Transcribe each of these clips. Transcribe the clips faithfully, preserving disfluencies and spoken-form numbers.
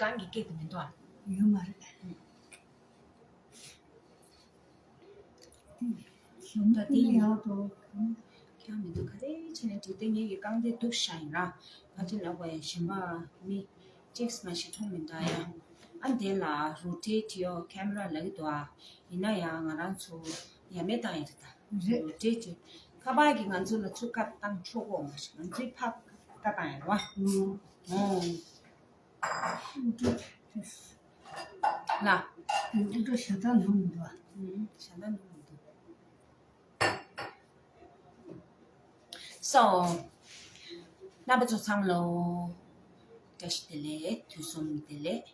རང་གི་སྐད་དུ་མི་འདུག་ཨ། ཡོད་མ་རེད། ཞུམ་ད་དེ་ཡིན། ཡག་འགྲོ། ཁྱང་མི་འདུག་ག་རེ་བྱས་ནས་འགྲིག་སྟེ། ངེད་ཀྱི་རྐང་རྡེབ་འདུག་ཤ་ཡིན་ར། ཕ་ཏི་ལ་བའི་ཞིམ་པ་མི་གཅིག་མ་ཞིག་མཐོང་མི་འདུག་ཡ། ཨ་འདི་ལ་རོ་ཊེ་ཊི་ཡོ་ཁེ་མ་ར་ལབ་ཀྱི་འདུག་ཨ། ཡིན་ན་ཡང་ང་རང་ཚོ་ཡ་མེད་བཏང་ཡ་རེད་ད། རེད། རོ་ཊེ་ཊི་ཁ་པར་གྱིས་ང་ཚོ་ལ་ཚུར་བཀའ་བཏང་ཆོག་གོ་མ་ཤེས། ང་ཚོའི་ཕ་བཀའ་བཏང་ཡ་རེད་བ། ཨོ། ལ། དབུ་སྐྲ་ཞྭ་དག་ལྷུང་མི་འདུག་ཨ། ཞྭ་དག་ལྷུང་མི་འདུག་སོ། རྣམ་པ་ཚོ་ཚང་མ་ལོ། བཀྲ་ཤིས་བདེ་ལེགས། དུས་གསུམ་བདེ་ལེགས།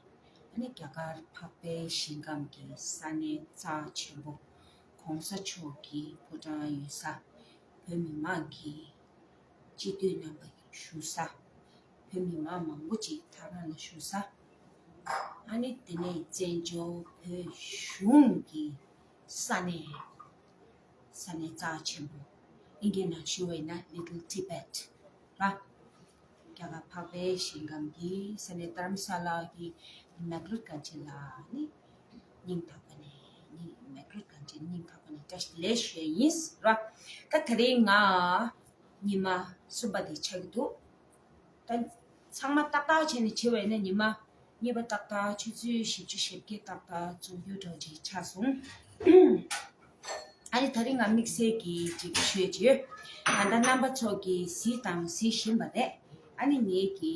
ཨ་ནི་རྒྱ་གར་འཕགས་པའི་ཞིང་ཁམས་ཀྱི་ས་གནས་རྩ་ཆེན་པོ་༸གོང་ས་མཆོག་གི་ཕོ་བྲང་ཡོད་ས། བོད་མི་མང་གི་སྤྱི་འཐུས་རྣམ་པ་བཞུགས་ས། བོད་མི་མང་མང་པོ་ཅིག་ཐག་རང་ལ་བཞུགས་ས། ཨ་ནི་དེ་ནས་བཙན་བྱོལ་བོད་གཞུང་གི་ས་གནས། ས་གནས་རྩ་ཆེན་པོ། ཨིན་སྐད་ནང་ཞུ་བ་ཡིན་ན་Little Tibet ར། རྒྱ་གར་འཕགས་པའི་ཞིང་ཁམས་ཀྱི་ས་གནས་དྷ་རམ་ས་ལ་གི་མེག་ལོར་གྷན་ཇི་ལ་ནི་སྙིང་ཐག་པ་ནས་ནི་མེག་ལོར་གྷན་ཇི་སྙིང་ཐག་པ་ནས་བཀྲ་ཤིས་བདེ་ལེགས་ཞུ་ཡ་ཡིན་ར། ད་དེ་རིང་ང་ཉི་མ་གསུམ་པ་དེ་ཆགས་ཀྱི་འདུག་ད་ཚང་མ་ཏག་ཏག་བྱས་ནས་བྱེད་པ་ཡིན་ན་ཉི་མ་གཉིས་པ་ཏག་ཏག་ཆུ་ཚོད་བཞི་བཅུ་ཞེ་བརྒྱད་ཏག་ཏག་ཚུགས་རྒྱུ་འདྲ་ཅིག་ཆགས་སོང་། ཨ་ནི་དེ་རིང་ང་དམིགས་བསལ་གྱི་ཅིག་ཞུས་བྱས། ད་ལྟ་རྣམ་པ་ཚོ་གིས་གཟིགས་དང་གཟིགས་བཞིན་པ་རེད། ཨ་ནི་ངེད་ཀྱི་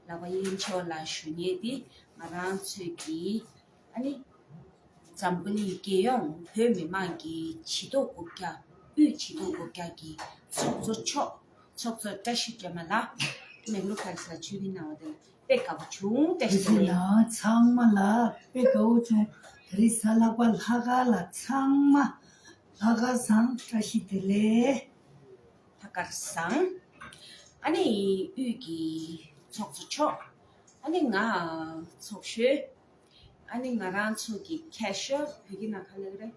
ལག་པ་གཡས་མཆོག་ལ་ཞུ་མཁན་དེ་ང་རང་ཚོའི་གི་ཨ་ནི་འཛམ་བུ་གླིང་རྒྱལ་ཡོངས་བོད་མི་མང་གི་བྱི་དོར་དགུ་བརྒྱ། དབུས་བྱི་དོར་དགུ་བརྒྱ་གི་ཚོགས་གཙོ་མཆོག་ཚོགས་གཙོ་བཀྲ་ཤིས་སྒྲོལ་མ་ལགས། མེག་ལོར་གྷན་ཇི་ལ་ཆིབས་བསྒྱུར་གནང་བ་དེ་ལ་དཔེ་དགའ་པོ་བྱུང་། བཀྲ་ཤིས་བདེ་ལེགས། ཡང་ཚང་མ་ལ་དཔེ་དགའ་པོ་བྱུང་། དེ་རིང་གཟའ་ལྷག་པ་ལྷག་དཀར་ལ་ཚང་མ་ལྷག་དཀར་བཟང་། བཀྲ་ཤིས་བདེ་ལེགས། ལྷག་དཀར་བཟང་། ཨ་ནི་དབུས་ཀྱི་ཚོགས་གཙོ་མཆོག་ཨ་ནི་ང་ཚོགས་གཞོན། ཨ་ནི་ང་རང་ཚོ་གི་ཁེ་ཤོར་བོད་ཀྱི་ནང་ག་ལབ་རེད།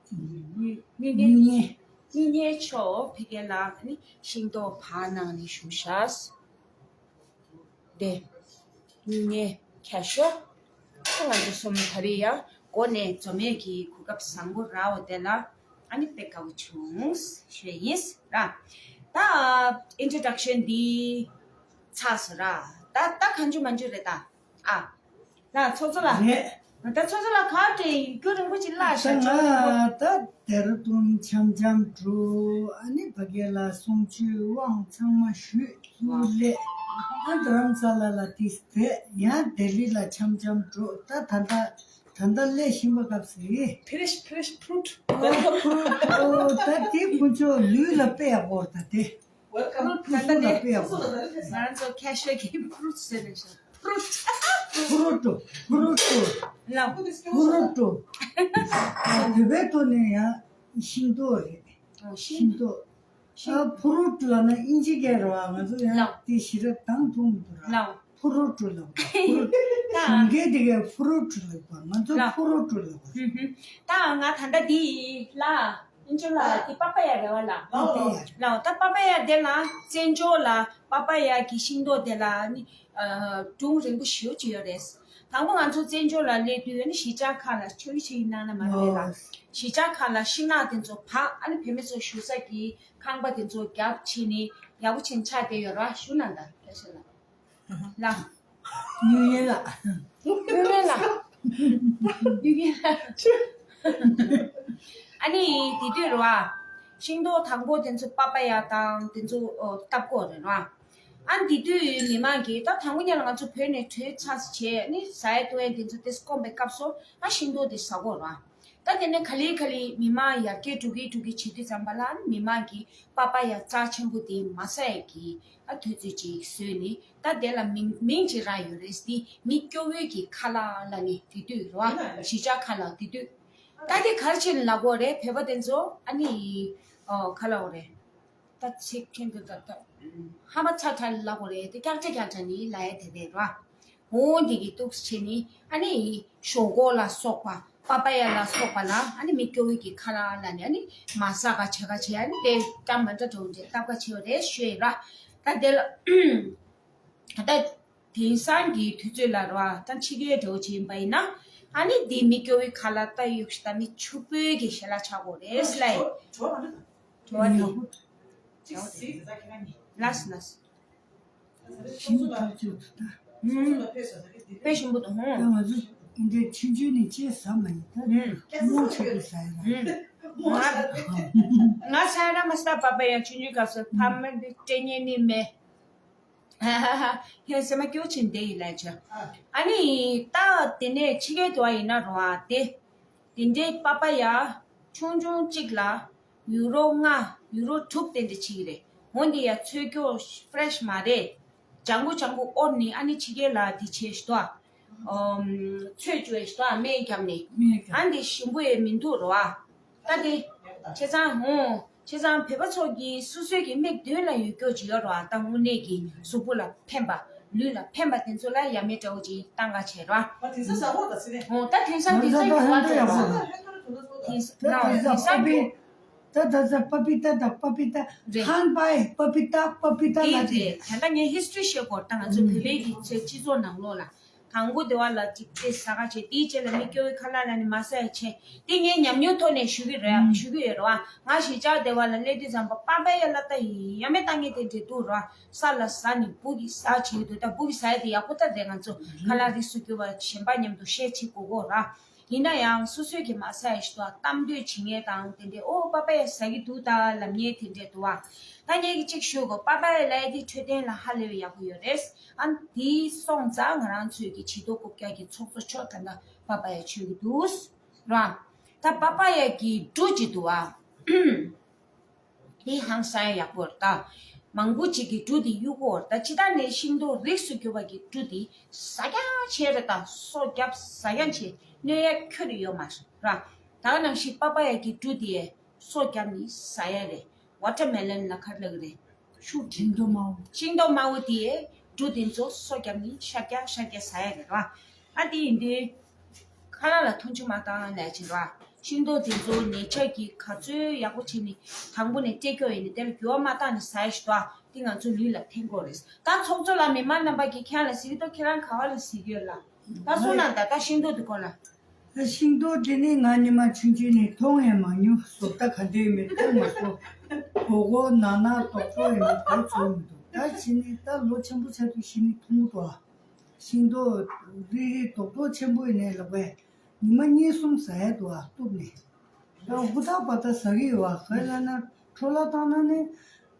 དངུལ་དངུལ་གཉེར། དངུལ་གཉེར་མཆོག་ཕ་གི་ལ་ཨ་ནི་ཤིང་ཏོག་ཕར་གནང་ནས་བཞུགས་ཤག་དེ་དངུལ་གཉེར་ཁེ་ཤོར། ཁོ་ང་ཚོ་གསུམ་ད་རེས་ཡང་སྒོ་ནས་འཛོམས་ཡས་ཀྱི་གོ་སྐབས་བཟང་པོ་རག་པ་དེ་ལ་ཨ་ནི་དཔེ་དགའ་པོ་བྱུང་ཞུ་ཡས་ཡིན་ར། ད་ཨིན་ཊྲོ་ཌག་ཤན་འདི་ཚར་སོང་ར། ད་ད་གང་བྱུང་མང་བྱུང་རེད་ད། ཨ། ལགས་ཚོགས་གཙོ་ལགས། རེད། ད་ཚོགས་གཙོ་ལགས་ག་རེ་རྒྱུན་རིང་པོ་ཅིག་བརླགས་ཤག་ད་ཆོག་ང་ད་ལྟ་ལ་ད་ལྟ་ལྡེ་ར་ལྡུན་འཆམ་འཆམ་འགྲོ། ཨ་ནི་ཕ་གི་ལ་གསུང་ཆོས་དབང་ཚང་མ་ཞུས་ཚུར་སླེབས། ཨ་དྷ་རམ་ས་ལ་ལ་ཏིས་བསྡད། ཡང་ལྡི་ལི་ལ་འཆམ་འཆམ་འགྲོ། ད་ད་ལྟ་ད་ལྟ་སླེབས་བཞིན་པ་སྐབས་སུ་ཡིན། Fresh fresh fruit. ཨོ་ཕུ་རུ་ཊི། ཨོ་ད་དེ་ཁོང་ཚོ་ལུས་ལ་དཔེ་ཡག་པོ་རེད་ད་དེ། Welcome to ད་ལྟ་ནས་ལུས་ལ་དཔེ་ཡག་པོ་རེད། ང་རང་ཚོ་ཁ་ཤས་ཀྱིས་ཕུ་རུ་ཊི་ཟེར་ནས་ཤག་ཕུ་རུ་ཊི། ཕུ་རུ་ཊི། ཕུ་རུ་ཊི། ལགས། ཕུ་རུ་ཊི། བོད་པའི་ཐོག་ནས་ཡང་ཤིང་ཏོག་རེད། ཨོ་ཤིང་ཤིང་ཏོག་ཤིང་ཨ་ཕུ་རུ་ཊི་ལབ་ན་ཨིན་ཇི་སྐད་རེད་བ། ང་ཚོ་ཡང་ལགས། དེ་ཞེ་དྲག་གདངས་ཐུབ་མི་འདུག་ར། ལགས། ཕུ་རུ་ཊི་ལབ་པ། ཕུ་རུ་ཊི། ད་གཞུང་སྐད་དེ་གའི་ཕུ་རུ་ཊི་ལབ་པ། ང་ཚོ་ལགས། ཕུ་རུ་ཊི་ལབ་པ། ཧུམ་ཧུམ། ད་ང་ད་ལྟ་འདི་ལ། ཨིན་ཇི་ལ་དེ་པ་པ་ཡ་རེད་བ་ལ། པ་པ་ཡ། ལ་ད་པ་པ་ཡ་དེ་ལ་བཙན་བྱོལ་ལ་པ་པ་ཡ་གི་ཤིང་ཏོག་དེ་ལ་ནི་སྒྲུང་རིང་པོ་ཞེ་པོ་ཅིག་ཡོད་རེད། དང་པོ་ང་ཚོ་བཙན་བྱོལ་ལ་སླེབས་དུས་ནི་གཞིས་ཆགས་ཁག་ལ་ཆོས་ཆེན་གནང་ན་མ་རེད་ལ། ཨོ། གཞིས་ཆགས་ཁག་ལ་ཤིང་ནགས་དེ་ཚོ་བག་ཨ་ནི་བུད་མེད་ཚོ་བཞུགས་ས་གི་ཁང་པ་དེ་ཚོ་རྒྱབ་ཕྱེ་ནི་ཡག་པོ་ཕྱེ་ནི་ཆགས་བསྡད་ཡོད་ར། བཞུགས་གནང་ད་ཁ་ཤས་ལ། ལ། ཡུ་ཡན་ལ། ཡུ་ཡན་ལ། ཡུ་ཡན་ལ། ཨ་ནི་དེ་དུས་རེད་བ། ཤིང་ཏོག་དང་པོ་དེ་ཚོ་པ་པ་ཡ་དང་དེ་ཚོ་ཨོ་བཏབ་གོ་རེད་བ། ཨ་དེ་དུས་མི་མང་གིས་ད་དང་པོ་ཉིད་ལ་ང་ཚོ་བོད་ནས་བྲོས་ཚར་བྱས་ནི་ཟ་ཡ་བཏུང་ཡ་དེ་ཚོ་དེ་སྐོམ་པའི་སྐབས་སུ་ཨ་ཤིང་ཏོག་དེ་ཟ་གོ་རེད་བ། ད་དེ་ནས་ག་ལེ་ག་ལེ་མི་མང་ཡར་རྒྱས་འགྲོ་གི་འགྲོ་གི་བྱེད་དུས་ཙམ་པ་ལ་མི་མང་གིས་པ་པ་ཡ་རྩ་ཆེན་པོ་དེ་མ་ཟ་ཡ་གི་ཨ་དུས་ཚོད་ཅིག་བཟོས་ནས་ད་དེ་ལ་མིང་མིང་ཅིག་རག་ཡོད་རེད། དེ་མི་སྐྱོ་བོའི་གི་ཁ་ལག་ལབ་ནས་དེ་དུས་རེད་བ། གཞིས་ཆགས་ཁ་ལག་དེ་དུས་ད་དེ་ག་རེ་བྱས་ནས་ལབ་དགོས་རེད། བོད་པ་དེ་ཚོ་ཨ་ནི་ཨོ་ག་ལབ་དགོས་རེད། ད་ཚིག་ཁྱོན་དུ་ད་ད་ཧ་མ་ཚ་ཚ་ལབ་དགོས་རེད། དེ་ཀྱག་ཀྱག་ཀྱག་ཀྱག་ནི་ལབ་ཡ་དེ་རེད་ར། འོ་འདི་གི་ཏོག་ཙམ་བྱས་ནི་ཨ་ནི་ཞོག་ཁོག་ལ་སོགས་པ་པ་པ་ཡ་ལ་སོགས་པ་ལ་ཨ་ནི་མི་སྐྱོ་བོའི་གི་ཁ་ལག་ལབ་ནི་ཨ་ནི་མ་ཟ་ག་བྱེད་ག་བྱེད་ཨ་ནི་དེ་འདྲ་མ་འདྲ་འགྲོ་འདྲེ་སྟབས་ག་བྱེད་རེད་ཞུས་ར། ད་དེ་ལ་ད་ དེང་སང་གི་དུས་ཚོད་ལ་ར་ད་ཕྱི་རྒྱལ་འགྲོ་བྱེད་ཡིན་པ་ཡིན་ན། ཨ་ནི་འདི་མི་སྐྱོ་བའི་ཁ་ལ་ལྟ་ཡོད་ཤི་ད་མི་ཕྱུག་པོའི་གི་ཞལ་ལག་ཆགས་དགོས་རེད་ལ་ཡིན། བྲོ་བ་འདི་ལགས་ལགས། ཞིང་ཐག་ཆོད་དུ་ལྟ། ཧུམ། དཔེ་ཞིམ་པོ་འདུག་ཧུམ། ད་ང་ཚོ་འདི་ཆུང་ཆུང་ནས་ཅེས་ཟ་མ་ཡིན་ད། ཧུམ། མོ་ཆོག་གི་ཟ་ཡ་ལ། ཧུམ། ང་ང་ཟ་ཡ་ན་མ་ཟ་པ་པ་ཡང་ཆུང་ཆུང་སྐབས་སུ་ཕ་མ་འདི་སྤྲད་ཉན་ནི་མེད། ཧ་ཧ་ཧ། ཧེ་སེམས་མ་སྐྱོ་ཆེན་དེ་ཡིན་ལ་ཆ། ཨ་ནི་ད་དེ་ནས་ཕྱི་རྒྱལ་དུ་བ་ཡིན་ན་རོ་ཨ་དེ། དེ་འདྲའི་པ་པ་ཡ་ཆུང་ཆུང་གཅིག་ལ་ཡུ་རོ་ལྔ་ཡུ་རོ་དྲུག་དེ་འདྲ་ཕྱིན་གི་རེད། འོན་ཏེ་ཡ་ཚོས་སྐྱོ་ཕ་རེ་ཤི་མ་རེད། ལྗང་གུ་ལྗང་གུ་ཨོར་ནི་ཨ་ནི་ཕྱི་རྒྱལ་ལ་དེ་བྱས་ཤི་ཏོ། ཨམ། ཚོས་བཅུ་བས་ཤི་ཏོ་ཨ་སྨན་བརྒྱབ་ནི། སྨན་བརྒྱབ། ཨ་འདི་ཞིམ་པོ་ཡས་མི་འདུག་རོ་ཨ། ད་དེ། བྱས་ཙང་ཧོ། བྱས་ཙང་བོད་པ་ཚོ་གིས་སོ་སོའི་གི་མིག་མདུན་ལ་ཡོད་སྐྱོ་ཅིག་ཡོད་རོ་ཨ། ད་དངོས་གནས་ཀྱི་གཟུགས་པོ་ལ་ཕན་པ། ལུས་ལ་ཕན་པ་དེ་ཚོ་ལ་ཡ་མེད་འདྲ་བོ་ཅིག་བཏང་ག་བྱས་རོ་ཨ། ཨ་དེང་སང་ཟ་ཧོ་ད་ཟེར་ནས། ཧོ་ད་དེང་སང་དེང་སང་གི་བ་ད་ཧོ་ད་ཧོ་ད་ཧོ་ད་ཧོ་ད་ཧོ་ད་ཧོ་ད་ཧོ་ད་ཧོ་ད་ཧོ་ད་ཧོ་ད་ད་ད་ད་པ་པི་ཏ་དང་པ་པི་ཏ། རེད། ཧན་པའི་པ་པི་ཏ་པ་པི་ཏ་ལ་དེ་དེ། ད་ལྟ་ངས་ཧིས་ཊོ་རི་བཤད་དགོས་ད་ང་ཚོ་བོད་པའི་གི་ཚེ་སྤྱི་ཚོགས་ནང་ལོགས་ལ། དང་པོ་དེ་བ་ལ་ཅིག་དེ་ཟ་ག་བྱེད་དེའི་རྗེས་ལ་མི་སྐྱོ་བའི་ཁ་ལག་ལ་ནི་མ་ཟ་ཡ་བྱེད་དེ་ངས་ཉམས་མྱོང་ཐོག་ནས་ཞུ་གི་རེད་ཞུ་གི་ཡོད་རེད་བ། ང་གཞིས་ཆགས་དེ་བ་ལ་སླེབས་དུས་ཙམ་པ་པ་པ་ཡ་ལ་ལྟ་ཡི་ཡ་མེད་ལྟ་ངེས་དེ་འདྲས་འདུག་རེད་བ། ས་ལ་ཟ་ནི་སྦུག་གི་ཟ་བྱེད་ཀྱི་འདུག་ད་སྦུག་གི་ཟ་ཡ་དེ་ཡག་པོ་ལྟ་རེད་ང་ཚོ་ཁ་ལག་རིགས་སུ་གྱུར་པ་གཞན་པ་མཉམ་དུ་ཤེར་བྱེད་དགོས་གོ་ར། ཡིན་ན་ཡང་སོ་སོས་ཀྱི་མ་ཟ་ཡ་ཞིག་ཏུ་གཏམ་འདོད་བྱེད་མཁན་དང་དེ་འདྲས་ཨོ་པ་པ་ཡ་ཟ་གི་འདུག་ད་ལབ་མཁན་དེ་འདྲས་འདུག་བ། ད་ངས་ཀྱི་གཅིག་ཞུ་གོ་པ་པ་ཡ་ལབ་ཡ་དེ་འཕྲོད་བསྟེན་ལ་ཧ་ལས་པའི་ཡག་པོ་ཡོད་རེད། ཨ་དེའི་སོང་ཙང་ང་རང་ཚོའི་གི་བྱིས་རྡོ་རྐུབ་བཀྱག་གི་ཚོགས་གཙོ་མཆོག་ད་ལྟ་པ་པ་ཡ་མཆོད་ཀྱི་འདུག་ར། ད་པ་པ་ཡ་གི་འབྲུ་ཅིག་འདུག་ཨ། དེ་ཧང་སང་ཡག་པོ་རེད་ད། མང་པོ་ཅིག་གི་འབྲུ་དེ་གཡུག་གོ་རེད་ད་ཅི་ད་ནས་ཤིང་ཏོག་རིགས་སུ་གྱུར་པ་གི་འབྲུ་དེ་ཟ་རྐྱང་བྱས་རེད་ད་སོ་རྒྱབ་ཟ་རྐྱང་བྱས་གནོད་ཡ་ཁྱོན་ནས་ཡོད་མ་རེད་ར། ད་ག་ནང་བཞིན་པ་པ་ཡ་གི་འབྲུ་དེ་སོ་རྒྱབ་ནི་ཟ་ཡ་རེད། ཝ་ཊར་མེ་ལོན་ལ་ག་རེ་ལབ་ཀྱི་རེད། ཤུགས་ཆེན་པོ་མང་བོ། ཤིང་ཏོག་དམར་པོ་དེ་འབྲུ་དེ་ཚོ་སོ་རྒྱབ་ནི་ཤར་རྒྱག་ཤར་རྒྱག་ཟ་ཡ་རེད་བ། ཨ་དེ་ཡིན་དུས། ཁ་ལག་ལ་འཐུང་ཆུ་མ་བཏང་ལས་བྱེད་བ། ཤིང་ཏོག་དེ་ཚོ་ཉེ་ཆར་གྱི་ག་ཚོད་ཡག་པོ་བྱས་ནས་དང་པོ་ནས་སྤྲད་སྐྱོ་ཡིན་ནས་དེ་ལ་འགྱུར་བ་མ་བཏང་ནས་ཟ་ཡ་ཞིག་འདུག་ཨ། དེ་ང་ཚོ་ལུས་ལ་ཕན་གོ་རེད། ད་ཚོགས་གཙོ་ལ་མི་མང་རྣམ་པ་གིས་ཁྱེད་རང་ལ་ཟེར་གྱི་འདུག་ཁྱེད་རང་ག་བ་ལ་ཟེར་གྱི་ཡོད་ལ། ད་གསུངས་ན་ད་ད་ཤིང་ཏོག་དེ་སྐོར་ལ། ད་ཤིང་ཏོག་དེ་ནི་ང་ཉི་མ་ཆུང་ཆུང་ནས་མཐོང་ཡང་མ་མྱོང་བཟོ་ལྟ་ག་འདྲའི་མེད་མཐོང་མ་སོང་། གོ་གོ་ན་ན་རྡོག་རྡོག་ཡང་མེད་གོ་ཚོད་མི་འདུག་ད་ཕྱི་ནས་ད་ལོ་ཆེན་པོ་ཆགས་དུས་ཕྱི་ནས་མཐོང་འདུག་ཨ། ཤིང་ཏོག་རིལ་རིལ་རྡོག་རྡོག་ཆེན་པོ་ཡིན་ནའི་ལབ་པས་ཉི་མ་གཉིས་གསུམ་ཟ་ཡ་འདུག་ཨ་གཏུབ་ནས། ད་ཧུར་ཐག་པ་ད་ཟ་གི་ཡོད་ཨ་ག་ལ་ན་འཕྲོ་བརླག་བཏང་ན་ནི་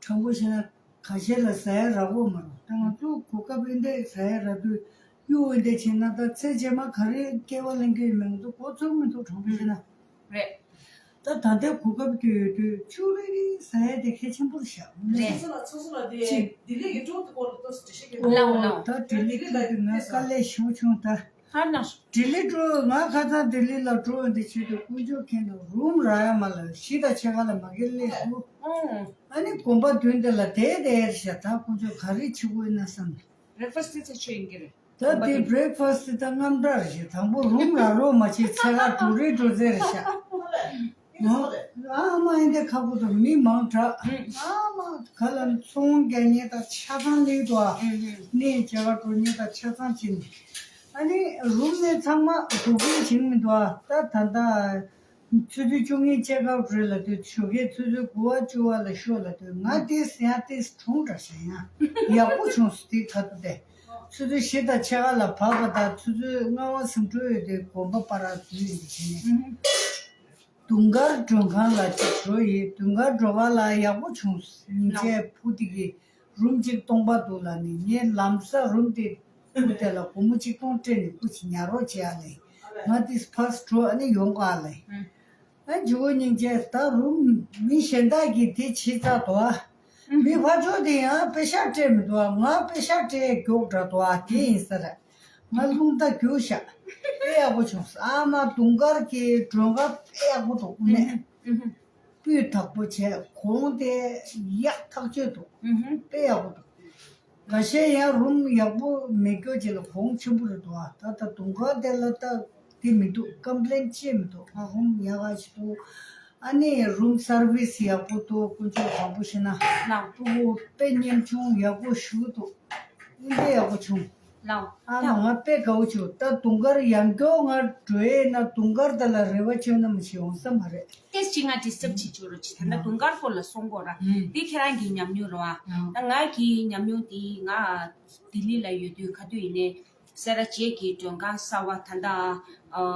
དྲང་པོ་བྱས་ན་ཁ་ཤས་ལ་ཟ་ཡ་རག་གོ་མ་རུང་ད་ང་ཚོ་གོ་སྐབས་ཨེ་འདྲས་ཟ་ཡ་རག་དུས་གཡུག་ཨེ་འདྲས་བྱས་ན་ད་ཚེ་རྗེས་མ་ག་རེ་སྐལ་བ་ལེན་གི་ཡོད་མེད་ང་ཚོ་གོ་ཚོད་མི་འདུག་དྲང་པོ་བྱས་ན། རེད། ད་ད་ལྟའི་གོ་སྐབས་དེ་ཡོད་དུས་ཆུ་རིལ་རིལ་ཟ་ཡ་དེ་གལ་ཆེན་པོ་རེད་ཤག་རེད། སོ་སོ་ལ་སོ་སོ་ལ་དེ་ཅིག་ལྡི་ལི་གི་ཊུར་དེ་སྐོར་ལ་ཏོག་ཙམ་འགྲེལ་བཤད་རྒྱབ། ལའོ་ལའོ། ད་ལྡི་ལི་ཊུར་དེ་ང་དཀའ་ལས་ཞེ་པོ་བྱུང་ད། ཧར་ནག་ལྡི་ལི་འགྲོ་ང་ཁ་སང་ལྡི་ལི་ལ་འགྲོ་འདི་བྱེད་དུས་དཀོན་མཆོག་མཁྱེན་ལ་རུམ་རག་ཡ་མ་ལ་བཞི་དང་ཕྱེད་ཀ་ལ་མ་གིར་སླེབས་སོང་། ཨོ། ཨ་ནི་དགོན་པ་མདུན་དེ་ལ་བསྡད་བསྡད་ཤག་ད་དཀོན་མཆོག་ག་རེ་བྱེད་དགོས་ན་བསམ། བྷི་རེག་ཕ་སི་ཊི་དེ་ཚོ་ཆོས་ཡིན་གྱི་རེད། ད་དེ་བྷི་རེག་ཕ་སི་ཊི་ད་དངངས་སྐྲག་རེད་ཤག་དང་པོ་རུམ་རག་རོགས་མ་བྱེད་ཚེ་ག་འགྲོ་རེ་འགྲོ་ཚེ་རེད་ཤག་ཨ་མ་ཨེ་འདྲ་ཁག་པོ་འདུག་མི་མང་དྲགས། ཨ་མ་ག་ལ་ཚོང་རྒྱག་མཁན་དང་ཆ་ཚང་སླེབས་འདུག་ཨ། གནས་མཇལ་ཁ་འགྲོ་མཁན་དང་ཆ་ཚང་ཕྱིན། ཨ་ནི་རུམ་ནས་ཚང་མ་སྒུག་གིན་བྱིན་མི་འདུག་ཨ། ད་ད་ལྟ་ཆུ་ཚོད་བཅུ་གཉིས་ཅེག་ཨའུཊ་རེད་ལབ་དུས་ཞོགས་ཀའི་ཆུ་ཚོད་དགུ་པ་བཅུ་པ་ལ་ཤོག་ལབ་དུས་ང་ཏིས་ཡང་ཏིས་གྲུང་དྲགས་ཤག་ཡང་ཡག་པོ་བྱུང་སོང་དེ་ཁ་ཐུག་དེ། ཆུ་ཚོད་བཞི་དང་ཕྱེད་ཀ་ལ་བབས་པ་དང་ཆུ་ཚོད་ལྔ་པ་ཟིན་འགྲོ་ཡོད་དུས་དགོན་པ་པར་འཛུལ་ཡོད་དུས་བྱས་ནས། དུང་དཀར་མགྲོན་ཁང་ལ་གཅིག་འགྲོ་ཡི་དུང་དཀར་མགྲོན་ཁང་ལ་ཡག་པོ་བྱུང་། ཉིན་བྱེད་ཕུ་ཏི་གི་རུམ་གཅིག་སྟོང་པ་འདུག་ལ་ནི་ངས་ལམ་སང་རུམ་དེ་ཕུ་དེ་ལ་སྒོར་མོ་གཅིག་སྟོང་སྤྲད་ནས་སྐུ་མཁྱེན་ཉར་རོགས་བྱེད་ཨ་ལེ། ང་དེ་ཕར་འགྲོ་ཨ་ནི་ཡོང་ག་ཨ་ལེ། ཨ་ཇོ་བོ་སྙིང་རྗེ་ད་རུམ་མི་གཞན་དག་གིས་དེ་བྱེད་ཚར་འདུག་ཨ། མི་ཕར་ཕྱོགས་དེ་ཡང་པེ་ཤག་སྤྲད་མི་འདུག་ཨ། ང་པེ་ཤག་སྤྲད་མགྱོགས་དྲགས་འདུག་ཨ། དེ་ཡིན་ས་རེད། ང་རླུང་རྟ་རྒྱུགས་ཤག་དཔེ་ཡག་པོ་བྱུང་སོང་ཨ་མ། དུང་དཀར་གྱི་མགྲོན་ཁང་དཔེ་ཡག་པོ་འདུག་དངོས་གནས། སྤུས་དག་པོ་བྱས་གོང་དེ་ཡག་ཐག་ཆོད་འདུག་དཔེ་ཡག་པོ་འདུག་འགའ་ཤས་ཡང་རུམ་ཡག་པོ་མེད་སྐྱོ་ཅིག་ལ་གོང་ཆེན་པོ་རེད་འདུག་ཨ། ད་ལྟ་དུང་དཀར་དེ་ལ་ལྟ་དེ་མི་འདུག་ཀམ་པི་ལེན་ཅི་མི་འདུག་ཧ་ཧུམ་ཡག་ག་ཞིག་འདུག་ཨ་ནི་རུམ་སར་བིས་ཡག་པོ་འདུག་དཀོན་མཆོག་དང་པོ་ཤི་ན་ནང་སྤུ་གུ་དཔེ་ཉམ་ཆུང་ཡག་པོ་ཞུ་འདུག་ཨིན་པའི་ཡག་པོ་བྱུང་། ལའོ། ཨ་མ་ང་དཔེ་དགའ་བོ་བྱུང་། ད་དུང་དཀར་ཡང་སྐྱོ་ང་འགྲོ་ཡས་ན་དུང་དཀར་ད་ལ་རེ་བ་བཅོལ་ན་མ་ཤེས་འོང་ས་མ་རེད། ཏེས་ཅི་ང་ཌི་སི་ཊབ་བྱེད་ཆོག་རོགས་བྱེད། ད་ལྟ་དུང་དཀར་སྐོར་ལ་སོང་གོ་ར། འདི་ཁྱེད་རང་གི་ཉམས་མྱོང་རོ་ཨ། ད་ང་གི་ཉམས་མྱོང་དེ་ང་ལྡི་ལི་ལ་ཡོད་དུས་ག་དུས་ཡིན་ནའི་སེ་ར་བྱེས་ཀྱི་མགྲོན་ཁང་གསར་བ་ད་ལྟ་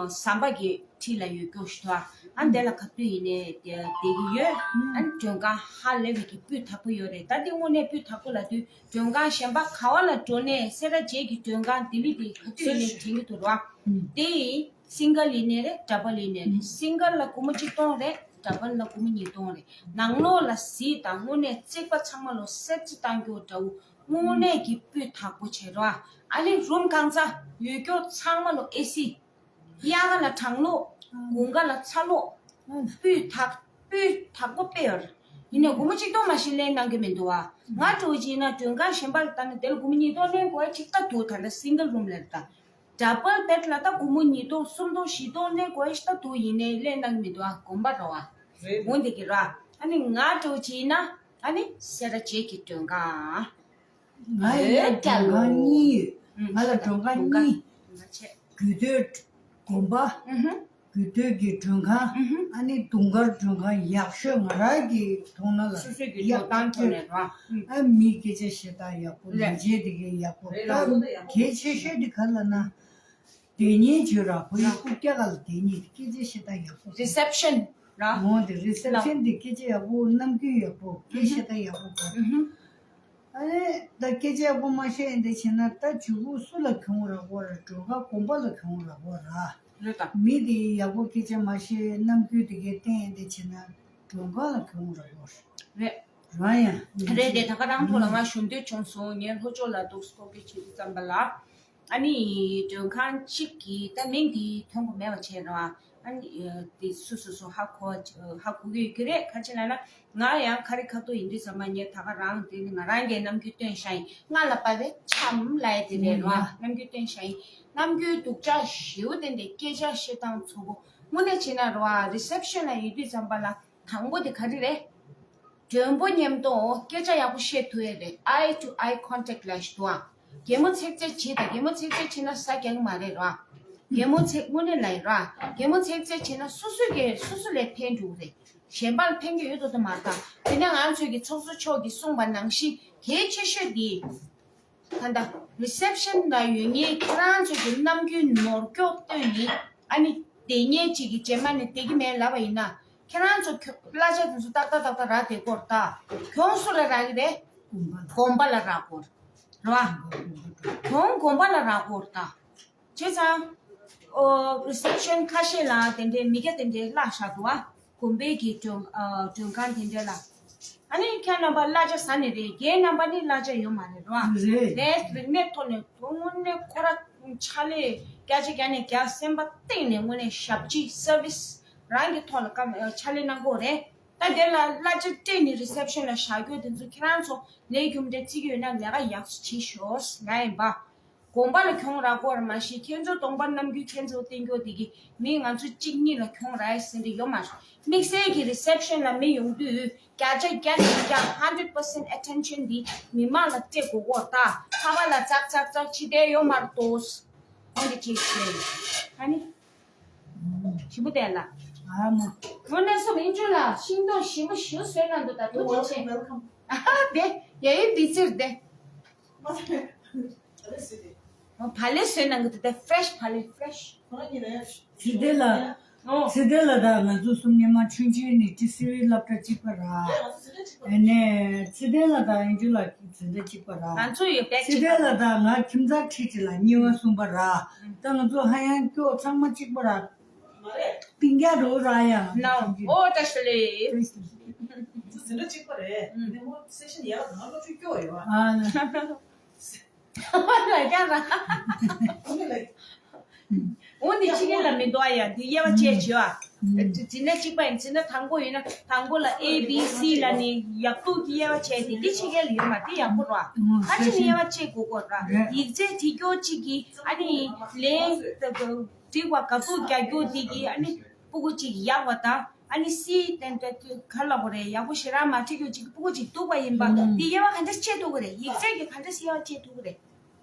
ཟམ་པ་གི་འཁྲིས་ལ་ཡོད་སྐྱོ་ཞིག་ཏོ་ཨ། ཨ་འདི་ལ་ག་དུས་ཡིན་ནའི་བསྡད་ཀྱི་ཡོད། ཨ་མགྲོན་ཁང་ཧ་ལས་པའི་གི་སྤུས་དག་པོ་ཡོད་རེད། ད་འདི་དངོས་གནས་སྤུས་དག་པོ་ལ་དུས་མགྲོན་ཁང་གཞན་པ་ག་བ་ལ་འགྲོ་ནས་སེ་ར་བྱེས་ཀྱི་མགྲོན་ཁང་ལྡི་ལི་དེ་ག་དུས་ཡིན་ནའི་དྲན་གྱི་འདུག་རོ་ཨ། དེ་སིང་གལ་ཡིན་ནའི་རེད། ཌབ་བལ་ཡིན་ནའི་རེད། སིང་གལ་ལ་སྒོར་མོ་གཅིག་སྟོང་རེད། ཌབ་བལ་ལ་སྒོར་མོ་ཉིས་སྟོང་རེད། ནང་ལོགས་ལ་གཟིགས་དང་དངོས་གནས་རྩིག་པ་ཚང་མ་ལོ་སེར་ཙི་བཏང་རྒྱུ་འདྲ་བོ་དངོས་གནས་ཀྱི་སྤུས་དག་པོ་བྱེད་རོགས་ཨ། ཨ་ནི་རུམ་གང་ཚ་ཡོད་སྐྱོ་ཚང་མ་ལོ་ཨེ་སི། གཡག་ལ་གྲང་གློག་དགུན་ཁ་ལ་ཚ་གློག་སྤུས་དག་སྤུས་དག་པོ་དཔེ་ཡོད་རེད། ཡིན་ནའི་སྒོར་མོ་གཅིག་སྟོང་མ་ཞིག་ལེན་གནང་གི་མི་འདུག་བ། ང་འགྲོ་གི་ཡིན་ན་མགྲོན་ཁང་གཞན་པ་ལ་ལྟ་ན་དེ་ལ་སྒོར་མོ་ཉིས་སྟོང་ལེན་དགོས་ཡ་ཅིག་ལྟ་འདུག་ད་ལྟ་སིང་གལ་རུམ་ལ་ལྟ། ཌབ་བལ་བེད་ལ་ལྟ་སྒོར་མོ་ཉིས་སྟོང་སུམ་སྟོང་བཞི་སྟོང་ལེན་དགོས་ཡ་ཞིག་ལྟ་འདུག་ཡིན་ནའི་ལེན་གནང་གི་མི་འདུག་བ། དགོན་པ་རོ་བ། རེད། འོ་འདི་གི་ར། ཨ་ནི་ང་འགྲོ་གི་ཡིན་ན་ཨ་ནི་སེ་ར་བྱེས་ཀྱི་མགྲོན་ཁང་། ང་ཡི་ཨེ་ལ་མགྲོན་ཁང་གཉིས་ཡོད། ང་ལ་མགྲོན་ཁང་གཉིས། རྒྱུད་སྟོད་དགོན་པ། རྒྱུད་སྟོད་ཀྱི་མགྲོན་ཁང་། ཨ་ནི་དུང་དཀར་མགྲོན་ཁང་ཡག་ཤོས་ང་རང་གི་མཐོང་སྣང་ལ། སོ་སོའི་གི་ཡག་འགྲོ་སྟངས་ཐོག་ནས་ར། ཨ་མི་སྐད་ཆ་བཤད་སྟངས་ཡག་པོ། ལས་བྱེད་དེ་གའི་ཡག་པོ། ད་གལ་ཆེ་ཤོས་དེ་ག་ལ་ན། སྡོད་མཁན་བྱོས་ར། ཁོ་ཡི་རྐུབ་བཀྱག་ག་ལ་སྡོད་མཁན་དེ་སྐད་ཆ་བཤད་སྟངས་ཡག་པོ། རི་སེབ་ཤན་ར། འོ་དེ་རི་སེབ་ཤན་དེ་སྐད་ཆ་ཡག་པོ། ནམ་རྒྱུན་ཡག་པོ་སྐད་ཆ་བཤད་སྟངས་ཡག་པོ་དགོས། ཨ་ནི་ད་སྐད་ཆ་ཡག་པོ་མ་བཤད་ཡིན་དེ་བྱས་ན་ད་བྱུ་གུ་སུ་ལ་གྱོང་རག་གོ་ར། མགྲོན་ཁང་དགོན་པ་ལ་གྱོང་རག་གོ་ར། རེད་ད། མི་དེ་ཡག་པོ་སྐད་ཆ་མ་བཤད། ནམ་རྒྱུན་དེ་གའི་བསྟན་ཡིན་དེ་བྱས་ན་མགྲོན་ཁང་ལ་གྱོང་རག་གོ་ར། རེད། རང་ཡང་། རེད་དེ་ད་ག་རང་ཐོག་ལ་ང་ཞུ་འདོད་བྱུང་སོང་། ངའི་ལྷོ་ཕྱོགས་ལ་འདུག་སྐོར་གི་བྱེད་དུས་ཙམ་པ་ལ། ཨ་ནི་མགྲོན་ཁང་གཅིག་གི་ད་མིང་དེ་ཐོན་གོ་མེད་པ་བྱས་ར། ཨ་ནི་དེ་སུ་སུ་སུ་ཧ་གོ་ཧ་གོ་གི་ཡོད་ཀྱི་རེད། ག་ཅི་ལབ་ན་ང་ཡང་ཁ་རི་ཁ་ཐུག་ཡིན་དུས་ཙམ་པ་ངས་ད་ག་རང་དེ་ནི་ང་རང་གིས་ནམ་རྒྱུན་སྟོན་བཞག་ཡིན། ང་ལ་པ་བས་འཆམ་ལབ་ཡ་དེ་རེད་ར། ནམ་རྒྱུན་སྟོན་བཞག་ཡིན། ནམ་རྒྱུན་སྡུག་ཅག་ཞེ་པོ་དེ་འདྲའི་སྐད་ཆ་བཤད་སྟངས་ཚོ་གོ། དངོས་གནས་བྱས་ན་ར་རི་སེབ་ཤན་ལ་ཡོད་དུས་ཙམ་པ་ལ། དང་པོ་དེ་ག་རེ་རེད། མགྲོན་པོ་མཉམ་དུ་སྐད་ཆ་ཡག་པོ་བཤད་ཐུབ་ཡས་རེད། Eye to eye contact ལབ་ཞིག་འདུག་ཨ། གད་མོ་ཚེག་ཚེག་བྱེད་དང་། གད་མོ་ཚེག་ཚེག་བྱེད་ན་ཟ་རྒྱག་གི་མ་རེད་ར། གད་མོ་ཚེག་དངོས་གནས་ལབ་ཡིན་ར། གད་མོ་ཚེག་ཚེག་བྱེད་ན་སོ་སོ་གི་སོ་སོ་ལ་ཕན་འགྲོ་གི་རེད། གཞན་པ་ལ་ཕན་གྱི་ཡོད་དོ་དོ་མ་རེད་ད། དེ་ནས་ང་ཚོས་ཀྱི་ཚོགས་གཙོ་མཆོག་གིས་གསུངས་པ་ནང་བཞིན་གལ་ཆེ་ཤོས་དེ། ད་ལྟ་རི་སེབ་ཤན་ལ་ཡོད་མཁན་ཁྱེད་རང་ཚོ་གི་ནམ་རྒྱུན་ནོར་སྐྱོག་བཏོན་ནས་ཨ་ནི་བསྡད་མཁན་ཅིག་གི་རྗེས་མ་ནས་བསྡད་ཀྱི་མེད་ལབ་པ་ཡིན་ན། ཁྱེད་རང་ཚོ་གི་གླ་ཆ་དེ་ཚོ་ཏག་ཏག་ཏག་ཏག་རག་བསྡད་ཀྱི་ཡོད་རེད་ད། གྱོང་སུ་ལ་རག་གི་རེད། དགོན་པ་ལ་རག་གི་ཡོད་རེད་བ། གྱོང་དགོན་པ་ལ་རག་གི་ཡོད་རེད་ད། བྱས་ཙང་། ཨོ། རི་སེབ་ཤན་ཁ་ཤས་ལ་དེ་འདྲའི་མི་སྐྱ་དེ་འདྲའི་གླ་བཞག་འདུག་ཨ། དགོན་པའི་གི་མགྲོན། ཨ། མགྲོན་ཁང་དེ་འདྲའི་ལ། ཨ་ནི་ཁྱེད་རྣམ་པ་གླ་ཆ་ཟ་ནི་རེད། རྒན་རྣམ་པ་ནི་གླ་ཆ་ཡོད་མ་རེད་རོ། རེད། ངས་རིག་གནས་ཐོག་ནས་དངོས་གནས་ཁོ་ར་ཕྱག་ལས་བརྒྱ་ཆ་བརྒྱ་ནས་བརྒྱ་སེམས་པ་གཏིང་ནས་དངོས་གནས་ཞབས་ཕྱི་སར་བིས་རང་གི་ཐོག་ལ་བཀའ་ཕྱག་ལས་གནང་གི་ཡོད་རེད། ད་དེ་ལ་གླ་ཆ་སྤྲད་ནས་རི་སེབ་ཤན་ལ་བཞག་རྒྱུ་དེ་ཚོ་ཁྱེད་རང་ཚོ་ལས་རྒྱུ་འབྲས་བརྩི་གི་ཡོད་ན་ལས་ཀ་ཡག་ཤོས་བྱེད་ཤོག་ལབ་ཡིན་པ། དགོན་པ་ལ་གྱོང་རག་གི་ཡོད་རེད་མ་གཞི་ཁྱེད་ཚོ་གདོང་པ་ནམ་རྒྱུན་ཁྱེད་ཚོ་བསྟན་རྒྱུ་དེ་གི་མི་ང་ཚོ་གཅིག་གཉིས་ལ་གྱོང་རག་ཡ་ཟེར་འདྲ་ཡོད་མ་རེད། དམིགས་བསལ་གྱི་རི་སེབ་ཤན་ལ་མི་ཡོང་དུས་བརྒྱ་ཆ་བརྒྱ་ནས་བརྒྱ་hundred percent attention འདི་མི་མང་ལ་སྤྲད་དགོས་ཀྱི་ཡོད་རེད་ད། ཁ་པར་ལ་ཙག་ཙག་ཙག་བྱེད་བསྡད་ཡོད་མ་རེད་དོ། འོ་འདི་ཅིག་བྱས། ཨ་ནི། ཞིམ་པོ་བསྟན་ལ། ཨ་མ། དངོས་གནས་སོ་མིན་ཅུ་ལ་ཤིང་སྡོང་ཞིམ་པོ་ཞིག་བཟོས་གནང་འདུག་ད་ཐུགས་རྗེ་ཆེ། Welcome. ཨ་ཧ་དེ་ཡ་ཡི་འདི་ཚིར་དེ། བ་ལེ་བཟོས་གནང་གི་འདུག་ད་ཕ་རེ་ཤི་བ་ལེ་ཕ་རེ་ཤི། ཚེ་བརྟན་ལ། ཨོ། ཚེ་བརྟན་ལ་ད་ང་ཚོ་གསུམ་སྔོན་མ་ཆུང་ཆུང་ནས་ཏི་སི་ཝི་སློབ་གྲྭ་གཅིག་པ་ར། ཨ་ནས་ཚེ་བརྟན་ལ་དང་ཨེན་ཇུ་ལ་འཛིན་གྲྭ་གཅིག་པ་ར། ང་ཚོ་ཡོད་པས་ཚེ་གཅིག་པ་བརྟན་ལ་དང་ང་ཁྱིམ་ཚང་ཁྲིད་ཁྲིད་ལ་གཉིས་པ་གསུམ་པ་ར། ད་ང་ཚོ་ཧ་ཡང་སྐྱོ་ཚང་མ་གཅིག་པ་ར། སྤུན་ཀྱག་རོ་ར་ཡང་། ནའོ། ཨོ་བཀྲ་ཤིས་བདེ་ལེགས། འཛིན་གྲྭ་གཅིག་པ་རེད། ཨུམ། དེ་མོ་སེ་ཤན་ཡག་ང་སློབ་ཕྲུག་སྐྱོ་ཡོད་ཨ། ལ་རྒྱ་ར། ཨོ་ནི་ལ། འོ་ནི་ཕྱི་རྒྱལ་ལ་མི་འདུག་ཨ་ཡ། འདི་དབྱེ་བ་བཅས་བྱོས་ཨ། ཨུམ། འཛིན་གྲྭ་གཅིག་པ་ཡིན་འཛིན་གྲྭ་དང་པོ་ཡིན་ན་དང་པོ་ལ་ཨེ་བི་སི་ལ་ནི་ཡག་སྡུག་གི་དབྱེ་བ་བཅས་ཏེ་འདི་ཕྱི་རྒྱལ་ལ་ཡོད་མ་འདི་ཡག་པོ་ར། ཨུམ། ཁ་ཅིག་ནི་དབྱེ་བ་བཅས་དགོས་དགོས་ར། རེད། ཡིག་ཚད་དེ་སྐྱོ་གཅིག་གིས་ཨ་ནི་ལན་འགྲིག་པ་དགའ་སྡུག་རྒྱག་རྒྱུ་དེ་གིས་ཨ་ནི་སྤུ་གུ་གཅིག་ཡག་པ་དང་ཨ་ནི་སི་ཏན་ཏན་ག་ལ་གོ་རེད་ཡག་པོ་ཞེ་དྲག་མ་ཁྲིད་རྒྱུ་གཅིག་སྤུ་གུ་གཅིག་སྡུག་པ་ཡིན་པ་ཨུམ། དེ་དབྱེ་བ་ག་འདྲ་བཅས་ཐུབ་ཀྱི་རེད། ཡིག་ཚད་ཀྱི་ག་འདྲ་དབྱེ་བ་བཅས་ཐུབ་ཀྱི་རེད།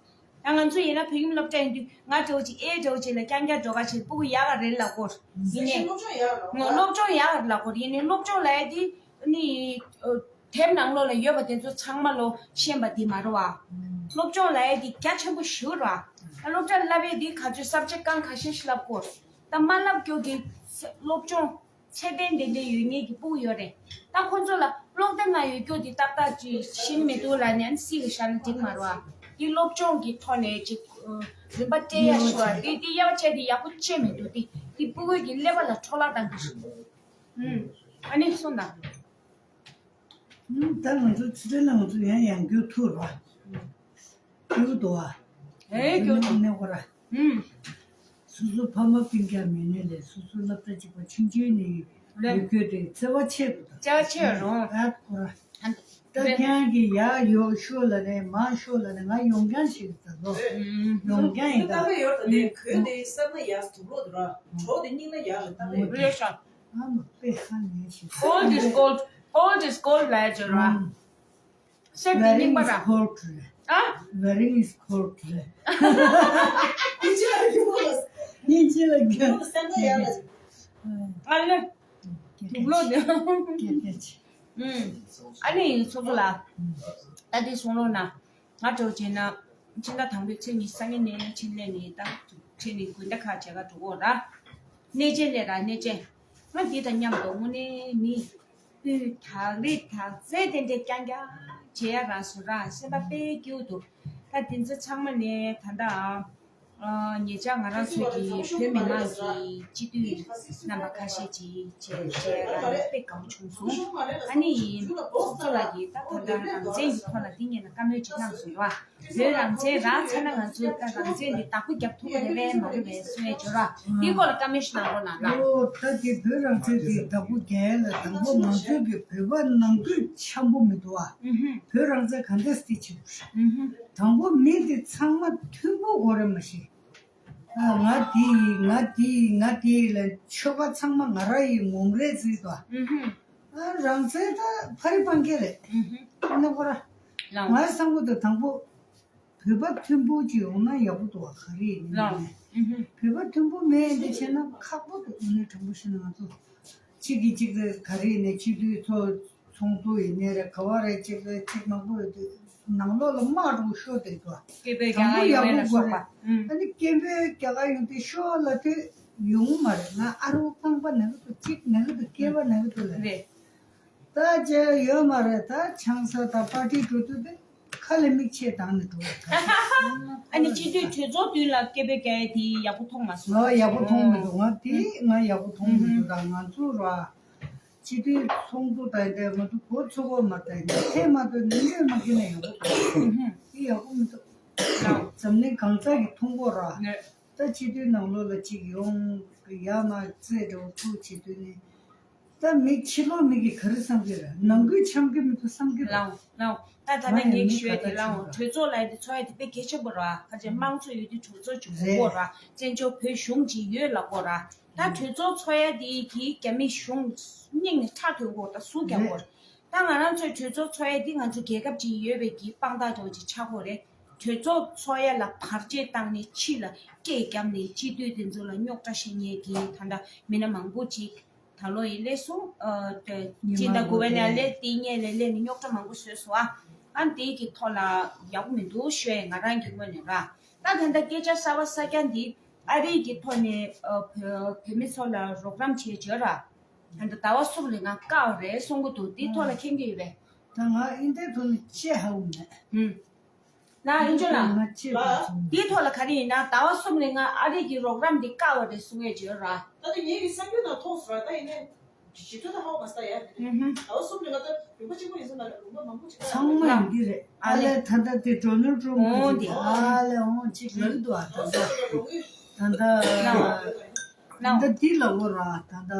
ད་ང་ཚོ་ཡིན་ན་བོད་ཁྱིམ་སློབ་གྲྭ་ཡིན་དུས་ང་འདྲ་བོ་ཅིག་ཨེ་འདྲ་བོ་ཅིག་ལ་རྐྱང་རྐྱང་འགྲོ་ག་བྱེད་སྤུ་གུ་ཡག་ག་རེད་ལབ་དགོས་ཡིན་ནའི། སློབ་སྦྱོང་ཡག་རེད་ལབ་དགོས་ཡིན་ནའི་སློབ་སྦྱོང་ལབ་ཡ་དེ་ནི་དེབ་ནང་ལོགས་ལ་ཡོད་པ་དེ་ཚོ་ཚང་མ་ལོ་ཤེས་པ་དེ་མ་རེད་བ། སློབ་སྦྱོང་ལབ་ཡ་དེ་རྒྱ་ཆེན་པོ་ཞེ་པོ་རེད་བ། སློབ་གྲྭ་བསླབ་ཡ་དེ་ག་ཚོད་སབ་ཇེག་གང་ཁ་ཤས་ཤིག་བསླབ་དགོས། ད་མ་བསླབ་རྒྱུ་གི་སློབ་སྦྱོང་ཚད་ལྡན་ཏན་ཏན་ཡོད་མཁན་གྱི་སྤུ་གུ་ཡོད་རེད། ད་ཁོ་ཚོ་ལ་ཀློག་དེབ་ནང་ཡོད་རྒྱུ་དེ་ཏག་ཏག་ཅིག་ཤེས་མི་འདུག་ལབ་ནས་སྲིད་གི་བཞག་ན་འགྲིག་མ་རེད་བ། དེ་སློབ་སྦྱོང་གི་ཐོག་ནས་ཅིག་རིམ་པ་སྤྲད་ཡ་ཞུ་བ་དེ་དེ་དབྱེ་བ་ཕྱེ་དེ་ཡག་པོ་ཤེས་མི་འདུག་དེ་དེ་སྤུ་གུ་གི་ཀླད་པ་ལ་འཕྲོ་བརླག་བཏང་གི་རེད། ཨུམ། ཨ་ནི་གསུངས་དང་། ད་ང་ཚོ་ཚུལ་ཁྲིམས་ལ་ང་ཚོ་ཡང་ཡང་སྐྱོ་ཐུག་ར། སྐྱོ་འདུག་ཨ། ཨེ་སྐྱོ་ཐུག་ནས་ཁོ་ར། ཨུམ། སོ་སོ་ཕ་མ་སྤུན་ཀྱག་མེད་ནས་ལས་སོ་སོ་སློབ་གྲྭ་གཅིག་པ་ཆུང་ཆུང་ནས་ཡོད་རྒྱུ་དེ་བརྩེ་བ་ཆེ་རུ་དང་། བརྩེ་བ་ཆེ་རུ། ཨ་ཁོ་ར། ད་ཁྱེད་རང་གིས་ཡར་ཡོག་ཤོག་ལ་ནས་མར་ཤོག་ལ་ནས་ང་ཡོང་རྐྱང་ཞིག་རེད་ད་ལོ། ཡོང་རྐྱང་ཡིན་ད། ད་ལོ་ཡོད་ད་ནས་གོས་དེ་སེར་ན་ཡག་དུག་ལོག་དུ་ར་གྲོགས་དེ་སྙིང་ན་ཡག་རེད་ད་ལོ། རེད་ཤག་ཨ་མ་དཔེ་ཧ་ལས་ཤིག Old is gold, old is gold ལབ་ཡ་ཅིག་ར། སེམས་དེ་རྙིང་པ་ར། Wearing is gold རེད། ཨ། Wearing is gold རེད། དབྱིན་ཇི་ལ་རྒྱུགས། དབྱིན་ཇི་ལ་རྒྱུགས། སེམས་ན་ཡག་ལ། ཨ་ལེ། དུག་ལོག་དེ། སྐད་སྐད་ཆ། ཨུམ། ཨ་ནི་ཚོགས་གཙོ་ལགས། ད་དེ་གསུང་རོགས་གནང་། ང་འདྲ་བོ་བྱས་ན། ཕྱི་ཟླ་དང་པོའི་ཚེས་ཉི་ཤུ་རྩ་གཉིས་ནས་ཕྱི་ལས་ནས་ད་ཕྱི་ནས་དགོན་སྡེ་ཁག་བྱེད་ག་འགྲོ་གི་ཡོད་ར། གནས་མཇལ་ལས་ར་གནས་མཇལ། ང་འདི་དང་མཉམ་དུ་དངོས་གནས་མི། དཔེ་དག་རེ་དག་རྩལ་དེ་འདྲས་རྐྱང་རྐྱང་བྱེད་ཡ་རག་སོང་ར་སེམས་པ་དཔེ་སྐྱིད་པོ་འདུག་ད་དེ་ཚོ་ཚང་མ་ནས་ད་ལྟ་ཨ། ཉེ་ཆར་ང་རང་ཚོའི་གི་བོད་མི་མང་གི་སྤྱི་འཐུས་རྣམ་པ་ཁ་ཤས་ཅིག་བྱས་བྱས་རང་དཔེ་དགའ་པོ་བྱུང་སོང་། ཨ་ནི་ཡིན་ཚོགས་གཙོ་ལགས་ཀྱིས་ད་ད་ལྟ་རང་བཙན་གྱི་ཐོག་ལ་འདི་ཉིད་ལ་བཀའ་མོལ་ཅིག་གནང་སོང་ར། བོད་རང་བཙན་རག་ཚར་ན་ང་ཚོས་ད་རང་བཙན་འདི་བདག་པོ་རྒྱབ་ཐུབ་ཀྱི་རེད་པས་མ་རེད་པས་གསུང་ཡས་བྱོས་ར། འདིའི་སྐོར་ལ་བཀའ་མོལ་ཞིག་གནང་རོགས་གནང་ལགས། ཨོ་ད་དེ་བོད་རང་བཙན་དེ་བདག་པོ་རྒྱག་ཡ་ལ་དང་པོ་ང་ཚོའི་གི་བོད་པ་ནང་ཁུལ་འཆམ་པོ་མི་འདུག་ཨ། ཨུ་ཧུ། བོད་རང་བཙན་ག་འདྲས་སེ་བྱེད་དགོས་རེད། ཨུ་ཧུ། དང་པོ་མི་དེ་ཚང་མ་མཐུན་པོ་དགོས་རེད་མ་གཞི། ཨ་ང་དེ་ཡིན་ང་དེ་ཡིན་ང་དེ་ཡིན་ལ་ཆོལ་ཁ་ཚང་མ་ང་རང་ཡིན་ངོམ་རེད་ཟེར་དོ། ཨུ་ཧུ། ཨ་རང་བཙན་ད་ཕ་རི་སྤང་རྒྱལ་རེད། ཨུ་ཧུ། ཨ་ནི་ཁོ་ར། ལའོ། ང་བསམ་གི་འདུག་དང་པོ། བོད་པ་མཐུན་པོ་ཅིག་ཡོང་ན་ཡག་པོ་འདུག་བ་ག་རེ་ཡིན་ལའོ། ནའི། ཨུ་ཧུ། བོད་པ་མཐུན་པོ་མེད་འདི་བྱས་ན་ཁག་པོ་འདུག་དངོས་གནས་དྲང་པོ་བཤད་ན་ང་ཚོ། གཅིག་གིས་གཅིག་ལ་ག་རེ་ཡིན་ནའི་སྤྱི་འཐུས་ཚོགས་ཚོགས་འདུ་ཡིན་ནའི་རེད་ག་བ་རེད་གཅིག་ལ་གཅིག་མང་པོ་ཡོད་དུས་ནང་ལོགས་ལ་དམག་འགྲོ་ཤོར་བསྡད་འདུག་སྐད་འབོད་རྒྱག་ག་ཡོང་མེད་ལ་སོགས་པ། ཨུམ། ཨ་ནི་སྐད་འབོད་རྒྱག་ག་ཡོང་དུས་ཤོར་ལ་དུས་ཡོང་གི་མ་རེད། ང་ཨ་རུ་ཁང་པ་ན་གི་འདུག་གཅིག་ན་གི་འདུག་སྐེད་པ་ན་གི་འདུག་ལ་རེད། ད་བྱས་ཡོད་མ་རེད། ད་ཆང་ས་དང་པར་ཊི་འགྲོ་དུས་དེ་ཁ་ལ་མིག་ཆེ་བཏང་ནས་འགྲོ་བ་ག་ཨ་ནི་སྤྱི་འཐུས་གྲོས་ཚོགས་མདུན་ལ་སྐད་འབོད་རྒྱག་ཡས་དེ་ཡག་པོ་མཐོང་མ་སོང་། ང་ཡག་པོ་མཐོང་མི་འདུག་ང་དེ་ང་ཡག་པོ་མཐོང་མི་འདུག་ད་ང་ཚོ་ར་སྤྱི་འཐུས་ཚོགས་འདུ་དང་དེ་ང་ཚོ་གོ་ཚོད་གོ་མ་དང་ཐེ་མ་དུ་ནི་ཡོད་མ་གི་ན་ཡག་པོ་འདུག་དེ་ཡག་པོ་མི་འདུག་འཛམ་གླིང་གང་ས་གི་མཐོང་གོ་ར། ད་སྤྱི་འཐུས་ནང་ལོགས་ལ་གཅིག་ཡོང་ཡ་མ་རྩེ་འགྲོ་ཐུག་བྱེད་དུས་ནི། ད་མི་ཕྱི་ལོགས་མི་གིས་ག་རེ་བསམ་གྱི་རེད། ནང་ཁུལ་འཆམ་གྱི་མི་འདུག་བསམ་གྱི་རེད། ལའོ་ལའོ། ད་ད་ལྟ་ངས་ཞུ་ཡ་དེ་ལའོ་གྲོས་ཚོགས་ལ་དེ་ཚོགས་ཡ་དེ་དཔེ་གལ་ཆེན་པོ་ར། ཁ་ཆེ་དམངས་གཙོ་ཡོད་དུས་གྲོས་ཚོགས་ཅིག་དགོས་ར། བཙན་བྱོལ་བོད་གཞུང་ཅིག་ཡོད་ལ་དགོས་ར། ད་གྲོས་ཚོགས་ཚོགས་ཡ་དེ་གིས་རྒྱ་མི་གཞུང་སྙིང་ནས་ཁྲག་ཐོན་དགོས་ད་སུ་རྒྱག་དགོས་ར། ད་ང་རང་ཚོའི་གྲོས་ཚོགས་ཚོགས་ཡ་འདི་ང་ཚོ་རྒྱལ་ཁབ་ཅིག་ཡོད་པའི་གི་དཔང་རྟགས་འདྲ་བོ་ཅིག་ཆགས་ཀྱི་ཡོད་རེད། གྲོས་ཚོགས་ཚོགས་ཡ་ལ་བར་ཆད་བཏང་ནས་ཕྱི་ལ་སྐད་བརྒྱབ་ནས་སྤྱི་འཐུས་དེ་ཚོ་ལ་རྙོག་དྲ་བཤད་མཁན་གྱི་ད་ལྟ་མི་སྣ་མང་པོ་ཅིག་ད་ལོ་ཡི་སླེབས་སོང་། ཨ་ད་སྤྱི་ཟླ་དགུ་པའི་ནང་སླེབས་དེ་སྔོན་ལ་སླེབས་ནས་རྙོག་དྲ་མང་པོ་བཟོས་སོང་ཨ། ཨ་དེ་གི་ཐོག་ལ་ཡག་པོ་མི་འདུག་ཞུ་ཡ་ང་རང་གི་ངོས་ནས་ར། ད་ད་ལྟ་སྐད་ཆ་གསར་པ་གསར་རྐྱང་འདི་ཨ་རི་གི་ཐོག་ནས་ཨ་བོད་བོད་མི་ཚོ་ལ་རོགས་རམ་བྱེད་བྱོས་ར། ད་ལྟ་ཟླ་བ་གསུམ་རིང་ང་བཀག་པ་རེད་གསུང་གི་འདུག་འདིའི་ཐོག་ལ་མཁྱེན་གྱི་ཡོད་པས། ད་ང་ཨིན་དེ་ཐོག་ནས་ཅི་ཧ་གོ་མེད། ཨུམ། ན་ཨིན་ཅོ་ལ། ང་ཅི་ཧ་གོ་མེད། འདིའི་ཐོག་ལ་ག་རེ་ཡིན་ན་ཟླ་བ་གསུམ་རིང་ང་ཨ་རི་གི་རོགས་རམ་འདི་བཀག་པ་རེད་གསུང་ཡས་བྱོས་ར། ད་ལྟ་ངེད་ཀྱི་གསར་འགྱུར་ནང་མཐོང་སོང་ར། ད་ཡིན་ནའི་ཞིབ་ཕྲ་ད་ཧ་གོ་མ་སོང་ད་ཡ། ཨུ་ཧུམ། ཟླ་བ་གསུམ་རིང་ང་ད་ལུང་པ་གཅིག་པོ་ཡིན་ས་མ་རེད། ལུང་པ་མང་པོ་ཅིག་ཚང་མ་ཡིན་གྱི་རེད། ཨ་ལས་ད་ལྟ་དེ་ཌོ་ནལ་ཊམ་འོང་དེ་དེ་ཨ་ལས་འོང་ཅིག་ལབ་འདུག་ཨ་ད་ལྟ་ད་ལྟ་ལའོ། ད་ལྟ་འདི་ལ་འོ་ར་ད་ལྟ་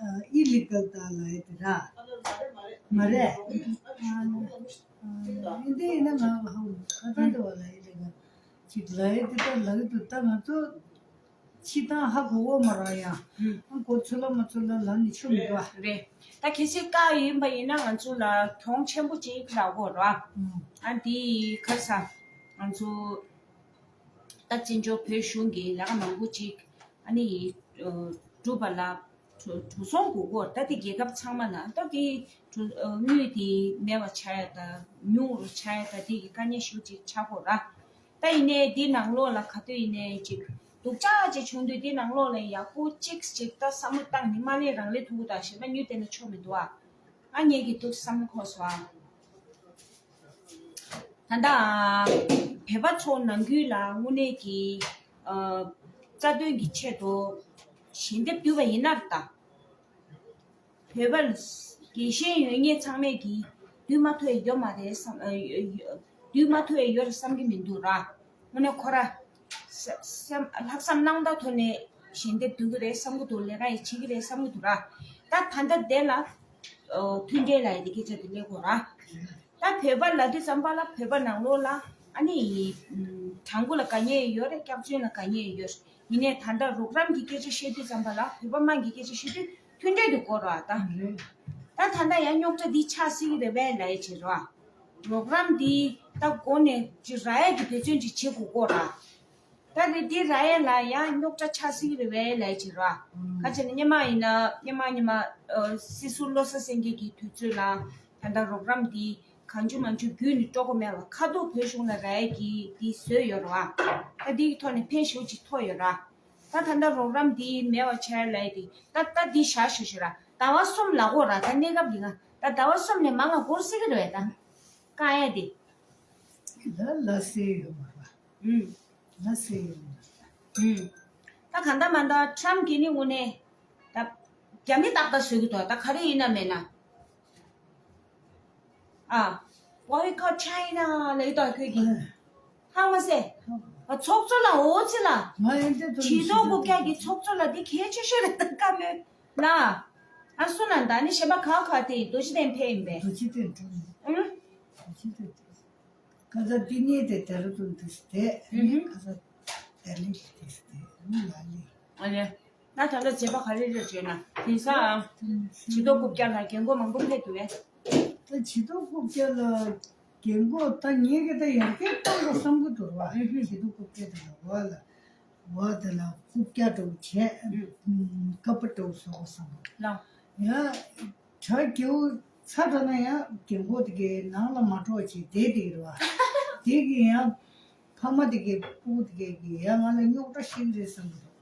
ཨི་ལི་གལ་ད་ལ་ཡི་དེ་ར་མ་རེད། ཨ་ལས་ཨ་ལས་འདི་ཡིན་ན་ང་ཧ་གོ་ད་ལྟ་འདི་བ་ལ་ཡི་ལི་གལ་ཅིག་ལ་ཡི་དེ་ད་ལ་ཡི་དུ་ད་ང་ཚོ། ཕྱི་ཐང་ཧ་གོ་བོ་མ་ར་ཡང་། ཨུམ། ཨ་གོ་ཚུལ་ལ་མ་ཚུལ་ལ་ལ་ནི་ཆུ་མི་འགྲོ་ཨ། རེད། ད་གལ་སྲིད་བཀག་ཡིན་པ་ཡིན་ན་ང་ཚོ་ལ་གྱོང་ཆེན་པོ་ཅིག་ལ་གོ་ར། ཨུམ། ཨ་འདི་ཁ་ས་ང་ཚོ་ ད་བཙན་བྱོལ་བོད་གཞུང་གི་ལས་ཀ་མང་པོ་ཅིག་ཨ་ནི་ཨ་སྒྲུབ་པ་ལ་འགྲོ་འགྲོ་སོང་དགོས་སྐོར། ད་དེ་རྒྱལ་ཁབ་ཚང་མ་ལ་ད་དེ་འགྲོ་དངུལ་དེ་མེད་པ་ཆགས་ཡ་ད་ཉུང་རུ་ཆགས་ཡ་ད་དེ་གི་དཀའ་ངལ་ཞེ་པོ་ཅིག་ཆགས་ཀྱི་ཡོད་ར། ད་ཡིན་ནའི་འདི་ནང་ལོགས་ལ་ག་དུས་ཡིན་ནའི་ཅིག་སྡུག་ཅག་ཅིག་བྱུང་དུས་འདི་ནང་ལོགས་ལ་ཡག་པོ་ཅིག་ཅིག་ད་བསམ་བློ་བཏང་ནས་མ་ལས་རང་ལས་ཐུག་གི་ད་གཞན་པ་ཉུལ་བསྡད་ན་ཆོ་མི་འདུག་ཨ། ཨ་ངེད་ཀྱི་ཐུགས་བསམ་བློ་འཁོར་སོང་ཨ། ད་ལྟ་བོད་པ་ཚོ་ནང་ཁུལ་ལ་དངོས་གནས་ཀྱི་ཨ་རྩ་དོན་གྱི་ཆེད་དུ་ཞལ་འདེབས་བསྡུས་པ་ཡིན་ན་ད། བོད་པར་དགེ་བཤེས་ཡོད་མཁན་ཚང་མས་ཀྱིས་བསྡུས་མ་ཐུབ་ཡ་ཡོད་མ་རེད་བསམ། ཨ་ཡོད་ཡོད་བསྡུས་མ་ཐུབ་ཡ་ཡོད་རེད་བསམ་གྱི་མི་འདུག་ར། དངོས་གནས་ཁོ་ར་སེམས་ལྷག་བསམ་རྣམ་དག་ཐོག་ནས་ཞལ་འདེབས་བསྡུ་གི་རེད་བསམ་གྱི་འདུག་ལས་ཀ་ཡི་བྱེད་ཀྱི་རེད་བསམ་གྱི་འདུག་ར། ད་ད་ལྟ་དེ་ལ་ཨ་མཐུན་འབྲེལ་ལབ་ཡ་དེ་སྐད་ཆ་དེ་སླེབས་དགོས་ར། ད་བོད་པ་ལབ་དུས་ཙམ་པ་ལ་བོད་པ་ནང་ལོགས་ལ་ཨ་ནི་ཡི་དྲང་པོ་ལ་དགའ་ཉེ་ཡོད་རེད། སྐྱག་རྫུན་ལ་དགའ་ཉེ་ཡོད་རེད། ཡིན་ནའི་ད་ལྟ་རོགས་རམ་གྱི་སྐད་ཆ་བཤད་དུས་ཙམ་པ་ལ་བོད་པ་དམངས་ཀྱི་སྐད་ཆ་བཤད་དུས་མཐུན་འབྲེལ་དུ་དགོས་རེད་ད། རེད། ད་ད་ལྟ་ཡང་རྙོག་དྲ་འདི་ཆགས་སྲིད་ཀྱི་རེད་པས་ལབ་ཡ་བྱེད་རོགས། རོགས་རམ་འདི་ད་འགོ་ནས་ཅི་རག་ཡ་གི་འབད་བརྩོན་ཅིག་བྱེད་དགོས་ཀྱི་རེད། ད་རེད་འདི་རག་ཡ་ལ་ཡང་རྙོག་དྲ་ཆགས་སྲིད་ཀྱི་རེད་པས་ལབ་ཡ་བྱེད་རོགས། ཁ་ཆེ་ན་སྔོན་མ་ཡིན་ན་སྔོན་མ་སྔོན་མ་ཨ་སྲིད་ཟུར་བློ་བཟང་སེང་གེ་གི་དུས་ཚོད་ལ་ད་ལྟ་རོགས་རམ་འདི་གང་བྱུང་མང་བྱུང་བརྒྱུད་ནས་སྤྲོད་དགོས་མེད་པ་ཁ་ཐུག་བོད་གཞུང་ལ་རག་ཡ་གི་འདི་བཟོས་ཡོད་རེད་པ། ད་འདི་གི་ཐོག་ནས་ཕན་ཞེ་པོ་ཅིག་ཐོགས་ཡོད་རེད། ད་ད་ལྟ་རོགས་རམ་འདི་མེད་པ་བྱས་ལབ་ཡ་དེ་ད་ད་འདི་བཞག་ཞུ་ཞུ་ར། ཟླ་བ་གསུམ་ལ་གོ་ར། ད་གནས་སྐབས་འདི་ང་ད་ཟླ་བ་གསུམ་ནས་མང་ང་འགོར་སྲིད་ཀྱི་རེད་པས་ད། བཀག་ཡ་དེ། ལ་ལ་སེ་ཡོད་མ་རེད། ཨུམ། ལ་སེ་ཡོད་མ་རེད། ཨུམ། ད་གང་ལྟར་མ་ལྟར་ཁྲམ་གྱི་ནི་དངོས་གནས་ད་རྒྱ་མི་ཏག་ཏག་བཟོས་ཀྱི་འདུག་ད་ག་རེ་ཡིན་ན་མེད་ན། ཨ། Why you call China? ལབ་ཀྱི་འདུག་ཁོས་ཀྱིས། ཧ་མ་སེ། ཨ་ཚོགས་གཙོ་ལ་འོ་ཚེ་ལ། ང་ཡང་དེ་ཚོ་ཇུས་གཏོགས་རྐུབ་བཀྱག་གི་ཚོགས་གཙོ་ལ་འདི་གལ་ཆེ་ཤོས་རེད་ད་བཀའ་མོལ། ལ། ཨ་སུ་ན་ད་ནི་གཞན་པ་ག་ག་དེ་རྡོ་རྗེ་གདན་ཕེབས་ཡིན་པས། རྡོ་རྗེ་གདན་འགྲོ་ཡིན། ཨུང་། རྡོ་རྗེ་གདན་དེ། ཁ་ས་འདི་གཉིས་དེ་དེ་རུ་དུ་དུ་སྟེ། ཨུང་། ཁ་ས་དེ་ལི་དུ་སྟེ། ཨུང་ལ་ལི། ཨ་ལེ། ད་ད་ལྟ་བྱེད་པ་ག་རེ་རེད་བྱས་ན་དེང་སང་ཇུས་གཏོགས་རྐུབ་བཀྱག་ལ་རྒན་གོག་མང་པོ་ཕེབས་འདུག་བས། ད་ཇུས་གཏོགས་རྐུབ་བཀྱག་ལ་རྒན་གོག་ད་ངེད་ཀྱི་ད་ཡར་རྒྱས་གཏོང་དགོས་བསམ་གྱི་འདུག་བ། ཨུང་། ཇུས་གཏོགས་རྐུབ་བཀྱག་དེ་ལ་བ་ལ། བ་དེ་ལ་རྐུབ་བཀྱག་འདྲ་བོ་བྱས། ཨུང་། ཀ་པ་འདྲ་བོ་བཟོ་དགོས་བསམ་གྱི་འདུག་ལགས། ཡང་བྲག་རྒྱུག་ཚ་དྲགས་ན་ཡང་རྒན་གོག་དེ་གའི་ནང་ལ་མ་འགྲོ་བྱས་བསྡད་བསྡད་ཀྱི་རེད་བ། དེ་གི་ཡང་ཕ་མ་དེ་གའི་སྤུ་གུ་དེ་གའི་གི་ཡང་ང་ལ་རྙོག་དྲ་ཤིག་རེད་བསམ་གྱི་འདུག་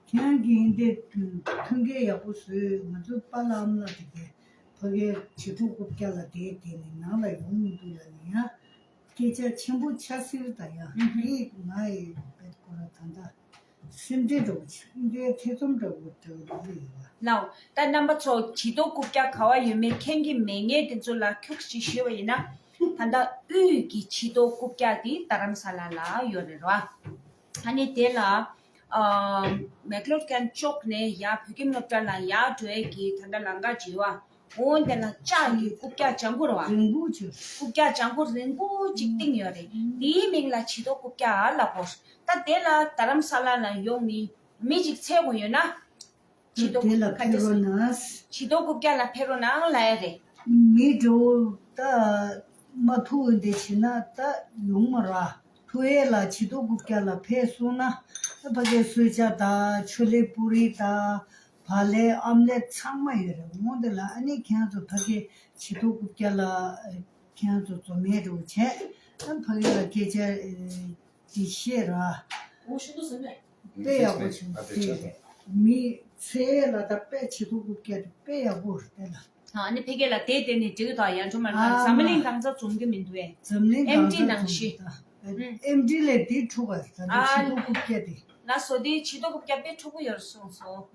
ཁྱེད་རང་གིས་འདི་མཐུན་རྐྱེན་ཡག་པོ་བཟོས། ང་ཚོའི་པཱ་ལགས་ཨ་མ་ལགས་དེ་གའི་ཕ་གིའི་ཇུས་གཏོགས་རྐུབ་བཀྱག་ལ་བསྡད་བསྡད་ནས་ནང་ལ་ཡོང་མི་འདུག་ལབ་ནས་ཡང་སྐད་ཆ་ཆེན་པོ་ཆགས་སྲིད་ད་ཡང་། ཨུ་ཧུ། དེ་ང་ཡི་བེད་ཁོ་ར་ད་ལྟ་སེམས་ཁྲལ་འདྲ་བོ་ཆེ། སེམས་ཁྲལ་ཐེ་ཚོམ་འདྲ་བོ་འདྲ་བོ་རེད་ཡོད་པ། ལགས། ད་རྣམ་པ་ཚོ་ཇུས་གཏོགས་རྐུབ་བཀྱག་ག་བ་ཡོད་མེད་མཁྱེན་གྱི་མེད་མཁན་དེ་ཚོ་ལ་ཁྱུག་ཅིག་ཞུས་པ་ཡིན་ན། ད་ལྟ་དབུས་ཀྱི་ཇུས་གཏོགས་རྐུབ་བཀྱག་དེ་རྡ་རམ་ས་ལ་ལ་ཡོད་རེད་ར། ཨ་ནི་དེ་ལ་ཨ་མེག་ལོར་ཀན་ཅོག་ནས་ཡར་བོད་ཁྱིམ་སློབ་གྲྭ་ལ་ཡར་འགྲོ་ཡས་ཀྱི་ད་ལྟ་ལམ་ཁ་བརྗེ་བ། འོ་དེ་ལ་ལྕགས་ཀྱི་རྐུབ་བཀྱག་ལྗང་གུ་རེད་བ། རིང་པོ་ཅིག་རྐུབ་བཀྱག་ལྗང་གུ་རིང་པོ་ཅིག་བཏིང་ཡོད་རེད། དེའི་མིང་ལ་ཇུས་གཏོགས་རྐུབ་བཀྱག་ལབ་དགོས། ད་དེ་ལ་རྡ་རམ་ས་ལ་ལ་ཡོང་མི་མི་ཅིག་འཚོལ་དགོས་ཡོད་ན། ཇུས་གཏོགས་དེ་ལ་ཁ་ཕེབས་རོགས་གནང་། ཇུས་གཏོགས་རྐུབ་བཀྱག་ལ་ཕེབས་རོགས་གནང་ལབ་ཡ་རེད། མི་འདྲ་བོ་ད་མ་ཐུག་འོན་ཏེ་བྱེད་ན་ད་ཡོང་མ་ར། ཐུག་ཡས་ལ་ཇུས་གཏོགས་རྐུབ་བཀྱག་ལ་ཕེབས་སོང་ན་ད་ཕ་གའི་གསོལ་ཇ་དང་ཆོ་ལེ་པུ་རི་དང་བག་ལེབ་ཨམ་ལེབ་ཚང་མ་ཡོད་རེད། འོང་དེ་ལ་ཨ་ནི་ཁྱེད་ཚོ་ཕ་གའི་ཇུས་གཏོགས་རྐུབ་བཀྱག་ལ་ཁྱེད་ཚོ་འཛོམས་ཡས་འདྲ་བོ་བྱས། ཨ་ཕ་གའི་ལ་སྐད་ཆ་ཨེ་དེ་བཤད་ར། འོ་ཤུ་ཏུ་ཟེར་མེད། དཔེ་ཡག་པོ་བྱུང་སྟེ། མི་ཚེ་ལ་ད་དཔེ་ཇུས་གཏོགས་རྐུབ་བཀྱག་དེ་དཔེ་ཡག་པོ་རེད་ལ། ཨ་ནི་ཕ་གི་ལ་དེ་དེ་ནི་འགྲིག་གི་འདུག་ཡར་འགྲོ་མར་འགྲོ་འཛམ་གླིང་གང་ས་འཛོམས་གི་མི་འདུག་ཨེ། འཛམ་གླིང་གང་ས་འཛོམས་གི་ད། ཨེམ་ཌི་ནང་བཞིན། ཨེམ་ཌི་ལས་དེ་འཁྲུག་པ་ད་ལྟ་ཇུས་གཏོགས་རྐུབ་བཀྱག་དེ། ལགས་སོ་དེ་ཇུས་གཏོགས་རྐུབ་བཀྱག་དཔེ་འཁྲུག་པོ་ཡོད་རེད་གསུངས་སོང་།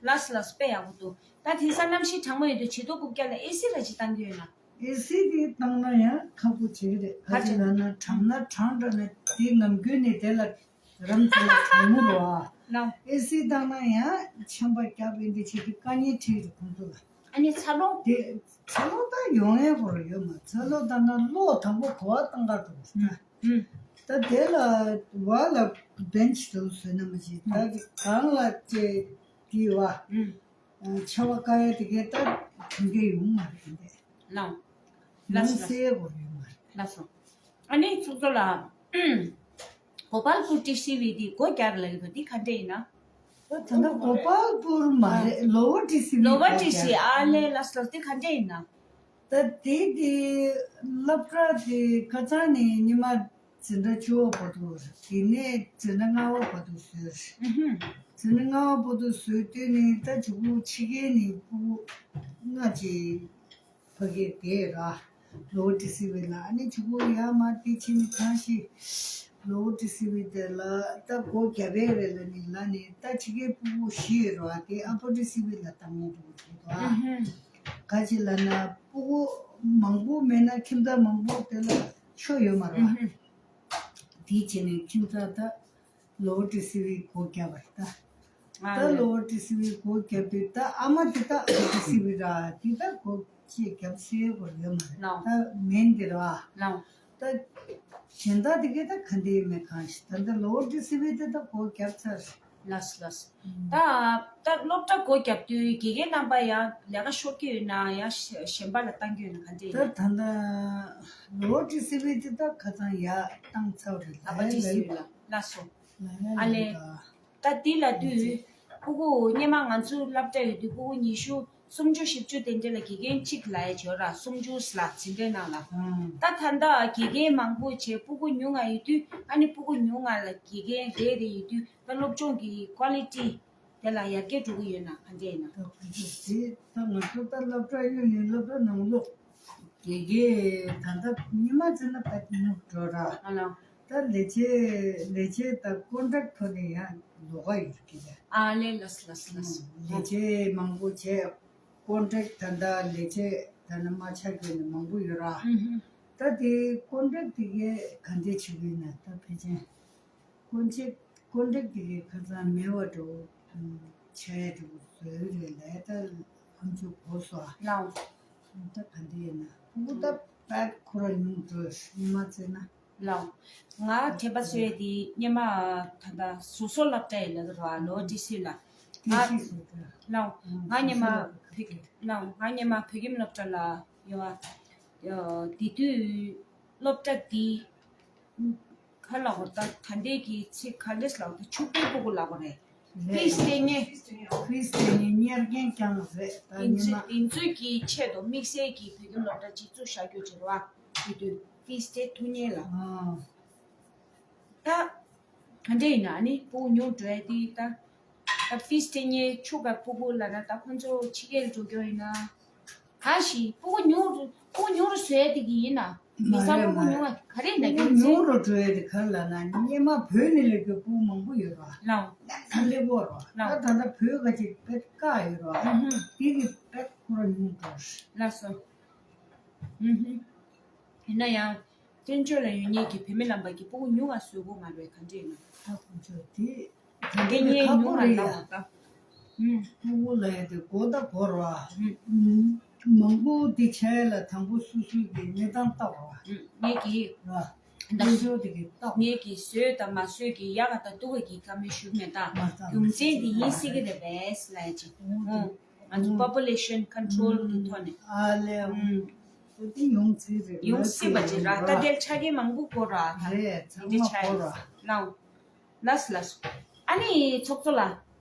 ལགས་སོ་ལགས་སོ་དཔེ་ཡག་པོ་འདུག་ད་དེང་སང་གནམ་གཤིས་གྲང་མོ་ཡོད་དུས་ཇུས་གཏོགས་རྐུབ་བཀྱག་ལ་ཨེ་སི་ར་ཅིག་བཏང་གི་ཡོད་ན། ཨེ་སི་དེ་བཏང་ན་ཡང་ཁག་པོ་བྱེད་ཀྱི་རེད། ག་རེ་ལབ་ན་གྲང་ན་གྲང་དྲགས་ནས་དེ་ནམ་རྒྱུན་ནས་དེ་ལ་རམ་དེ་ལ་གྲང་མོ་རེད་བ། ལགས། ཨེ་སི་བཏང་ན་ཡང་ཆམ་པ་བརྒྱབ་ཡིན་དེ་བྱེད་དུས་དཀའ་ངལ་འཕྲད་ཀྱི་རེད་ཁོང་ཚོ་ལ། ཨ་ནི་ཚ་ལོ། དེ་ཚ་ལོ་ད་ཡོང་ཡས་སྐོར་ཡོད་མ། ཚ་ལོ་བཏང་ན་གློག་དང་པོ་གོ་བ་བཏང་ག་འགྲོ་དགོས་ན། ད་དེ་ལ་བ་ལ་བེན་ཆི་དུ་བཟོས་ན་མ་བྱེད་ད་གང་ལ་ཅེ་དེ་བ། ཆར་པ་བཀག་ཡ་དེ་གའི་ལྟར་གྲུང་གེ་ཡོང་མ་རེད་འདི། ལགས། ལགས་སོ། ཡོང་སའི་སྐོར་ཡོད་མ་རེད། ལགས་སོ། ཨ་ནི་ཚོགས་གཙོ་ལགས། གོ་པལ་པུར་ཊི་སི་ཝི་དེ་སྒོ་བརྒྱབ་ལབ་ཡོད་པ་དེ་ག་འདྲ་ཡིན་ན། ད་ད་ལྟ་གོ་པལ་པུར་མ་རེད། ལོ་ཝར་ཊི་སི་ཝི། ལོ་ཝར་ཊི་སི་ཝི། ཨ་ལེ་ལགས་སོ། དེ་ག་འདྲ་ཡིན་ན། ད་དེ་དེ་སློབ་གྲྭ་དེ་ཁ་སང་ནས་ཉི་མ་འཛིན་གྲྭ་བཅུ་པ་བར་དུ་རེད། དེ་ནས་འཛིན་གྲྭ་ལྔ་པ་བར་དུ་བཟོས་རེད། ཨུ་ཧུམ། འཛིན་གྲྭ་ལྔ་པ་བར་དུ་བཟོས་དུས་ནས་ད་གཅིག་པུ་ཕྱི་རྒྱལ་ནས་ཕྲུ་གུ་ལྔ་ཅིག་ཕ་གིར་བསྡད་ར། ལོ་ཝར་ཊི་སི་ཝི་ལ། ཨ་ནི་གཅིག་པུ་ཡར་མར་དེ་ཕྱིན་ནས་གང་ཞིག་ལོ་ཝར་ཊི་སི་ཝི་དེ་ལ་ད་སྒོ་བརྒྱབ་པ་རེད་ལབ་ནས་ལབ་ནས། ད་ཕྱི་རྒྱལ་ཕྲུ་གུ་བཞི་ཡོད་ར། དེ་ཨ་པར་ཊི་སི་ཝི་ལ་བཏང་མཁན་འདུག་ག་ཅིག་ལབ་ན་ཕྲུ་གུ་མང་པོ་མེད་ན་ཁྱིམ་ཚང་མང་པོ་དེ་ལ་ཆོ་ཡོད་མ་རེད་བ། དེ་བྱས་ནས་ཁྱིམ་ཚང་ད་ལོ་ཝར་ཊི་སི་ཝི་སྒོ་བརྒྱབ་པ་རེད་ད། ད་ལོ་ཝར་ཊི་སི་ཝི་སྒོ་བརྒྱབ་དུས་ད་ཨ་མ་དེ་ད་ཨ་པར་ཊི་སི་ཝི་ར། དེ་ད་སྒོ་ཅིག་བརྒྱབ་སའི་སྐོར་ཡོད་མ་རེད། ད་མེད་འདི་ར། ད་གཞན་དག་དེ་གས་ད་ག་འདྲ་ཡོད་མེད་གང་ཤེས། ད་ལྟ་ལོ་ཝར་ཊི་སི་ཝི་དེ་ད་སྒོ་བརྒྱབ་ཚར། ལགས་ལགས། ད་ད་སློབ་གྲྭ་སྒོ་བརྒྱབ་དུས་དགེ་རྒན་རྣམ་པ་ཡང་ལས་ཀ་ཤོར་གྱི་ཡོད་ན། ཡང་གཞན་པ་ལ་བཏང་གི་ཡོད་ན། ག་འདྲ་ཡིན་ན། ད་ད་ལྟ་ལོ་ཝར་ཊི་སི་ཝི་དེ་ད་ཁ་སང་ཡར་བཏང་ཚར་བ་རེད། ཨ་པར་ཊི་སི་ཝི་ལ། ལགས་སོ། ཨ་ལེ། ད་དེ་ལབ་དུས་ཕྲུ་གུ་སྔོན་མ་ང་ཚོའི་སློབ་གྲྭ་ཡོད་དུས་ཕྲུ་གུ་ཉི་ཤུ་སུམ་ཅུ་བཞི་བཅུ་དེ་འདྲ་ལ་དགེ་རྒན་གཅིག་ལབ་ཡ་ཅིག་ཡོད་ར། སུམ་ཅུ་ལ་འཛིན་གྲྭའི་ནང་ལ། ད་ད་ལྟ་དགེ་རྒན་མང་པོ་བྱས་ཕྲུ་གུ་ཉུང་ང་ཡོད་དུས། ཨ་ནི་ཕྲུ་གུ་ཉུང་ང་ལ་དགེ་རྒན་རེ་རེ་ཡོད་དུས་ད་སློབ་སྦྱོང་གི་ཀོ་ལི་ཊི་དེ་ལ་ཡར་རྒྱས་འགྲོ་གི་ཡོད་ན་ག་འདྲ་ཡིན་ན། ད་ཁོ་ཚོ་དེ་ད་ང་ཚོ་ད་སློབ་གྲྭ་གཡོག་ནས་སློབ་གྲྭ་ནང་ལོགས་དགེ་རྒན་ད་ལྟ་ཉི་མ་བྱས་ན་ད་ཉུང་འགྲོ་ར། ཨ་ལ། ད་ལས་བྱེད་ལས་བྱེད་ད་ཀོན་ཊེག་ཐོག་ནས་ཡང་ལོགས་ཀ་ཡོད་ཀྱི་རེད། ཨ་ལེ་ལགས་ལགས་ལགས། ལས་བྱེད་མང་པོ་བྱས། ཀོན་ཊེག་ད་ལྟ་ལས་བྱེད་ད་ནི་མ་ཆགས་མཁན་ནི་མང་པོ་ཡོད་ར། ཨུ་ཧུ། ད་དེ་ཀོན་ཊེག་དེ་གས་ག་འདྲས་བྱེད་ཀྱི་ཡིན་ན། ད་ཕལ་ཆེར་ཀོན་ཊེག་ཀོན་ཊེག་དེ་གས་ཁ་སང་མེད་པ་འདྲ་བོ་ཆགས་ཡ་འདྲ་བོ་བཟོས་རེད་ལབ། ད་ཁོང་ཚོས་གོ་སོང་། ལའོ། ད་ག་འདྲས་ཡིན་ན་ཕྲུ་གུ་ད་དཔེ་ཁོ་རང་ཉུང་འགྲོ། ཉི་མ་བྱས་ན། ལའོ། ང་དྲན་པ་གསོས་དེ་སྔོན་མ་ད་ལྟ་བཟོ་ཚོགས་སློབ་གྲྭ་ཡིན་ལ་ར། ལོ་ཝར་ཊི་སི་ཝི་ལ། ང་། ཏི་ཤི་བཟོ་གྲྭ། ལའོ། ང་སྔོན་མ་བོད། ལའོ། ང་སྔོན་མ་བོད་ཁྱིམ་སློབ་གྲྭ་ལ་ཡོད་པ། དེ་དུས་སློབ་གྲྭ་དེ་ག་ལ་འོ་ད་ད་ལྟའི་གི་ཚིག་ག་འདྲས་ལབ་དགོས། ཕྱུག་པོའི་ཕྲུ་གུ་ལབ་དགོས་རེད། ཕིས་དེ་ཉེ། ཕིས་དེ་ཉེ་གཉེར་མཁན་རྐྱང་རེད། ད་དེ་ཚོའི་དེ་ཚོའི་གི་ཆེད་དུ་དམིགས་བསལ་གྱི་བོད་ཁྱིམ་སློབ་གྲྭ་གཅིག་བཙུགས་བཞག་རྒྱུ་བྱས་པ། དེ་དུས་ཕིས་དེ་ཐུག་ཉེ་ལ། ཨ། ད་ག་འདྲ་ཡིན་ན་ཨ་ནི་ཕྲུ་གུ་ཉུང་འགྲོ་ཡ་དེ། ད་ད་ཕིས་དེ་ཉེ་ཕྱུག་པའི་ཕྲུ་གུ་ལབ་ན་ད་ཁོང་ཚོ་ཕྱི་རྒྱལ་འགྲོ་རྒྱུ་ཡིན་ན། གང་ཞིག་ཕྲུ་གུ་ཉུང་རུ་ཕྲུ་གུ་ཉུང་རུ་བཟོ་ཡ་དེ་གི་ཡིན་ན། མི་ཚང་མ་ཕྲུ་གུ་མ་རེད། ཉུང་བ་ག་རེ་ཡིན་ན། ཕྲུ་གུ་རྒྱུ་མཚན་ཉུང་རུ་འགྲོ་ཡ་དེ་ག་རེ་ལབ་ན། སྔོན་མ་བོད་ནས་སླེབས་པའི་ཕྲུ་གུ་མང་པོ་ཡོད་ར། ལའོ། ད་སླེབས་ཡོད་ར། ལའོ། ད་ད་ལྟ་བོད་ཁ་ཅིག་དཔེ་དཀའ་ཡོད་ར། ཨུ་ཧུ། དེ་གི་དཔེ་ཁོ་རང་ཉུང་འགྲོ། ལགས་སོ། ཨུ་ཧུ། ཡིན་ན་ཡང་བཙན་བྱོལ་ལ་ཡོད་མཁན་གྱི་བོད་མི་རྣམ་པ་གིས་ཕྲུ་གུ་ཉུང་བ་བཟོ་དགོས་མ་རེད། ག་འདྲས་ཡིན་ན། ད་ཁོང་ཚོས་དེ་དེ་འདྲ་ཁག་པོ་རེད་ཡ། ད་ཕྲུ་གུ་ལ་ཡ་དེ་གོ་ད་གོ་ར། མང་པོ་དེ་བྱས་ལ་དང་པོ་སོ་སོའི་གི་གནས་སྟངས་བལྟ་ར། ངས་ཀྱིས་ར། ད་ཕྲུ་གུ་དེ་གི་བལྟ། ངས་ཀྱིས་བཟོས་དང་མ་བཟོས་ཀྱི་ཡག་ག་དང་སྡུག་ག་གི་བཀའ་མོལ་ཞུ་མེད། ད་མ་བལྟ་རྒྱུ་མཚན་དེ་ཡིན་སྲིད་ཀྱི་རེད་པས་ལབ་ཡ་ཅིག་ཨོ། ང་ཚོ་པོ་པུ་ལེ་ཤན་ཀོན་ཊོལ་གྱི་ཐོག་ནས། ཨ་ལེ། ཨུམ། དེ་ཡོང་སྲིད་རེད། ཡོང་སྲིད་པ་ཅིག་ར། ད་དེར་ཆ་རྐྱེན་མང་པོ་དགོས་ར། ད་རེད། དེ་འདྲ་ཆགས་ཡོད། ལའོ། ལགས་ལགས། ཨ་ནི་ཚོགས་གཙོ་ལགས།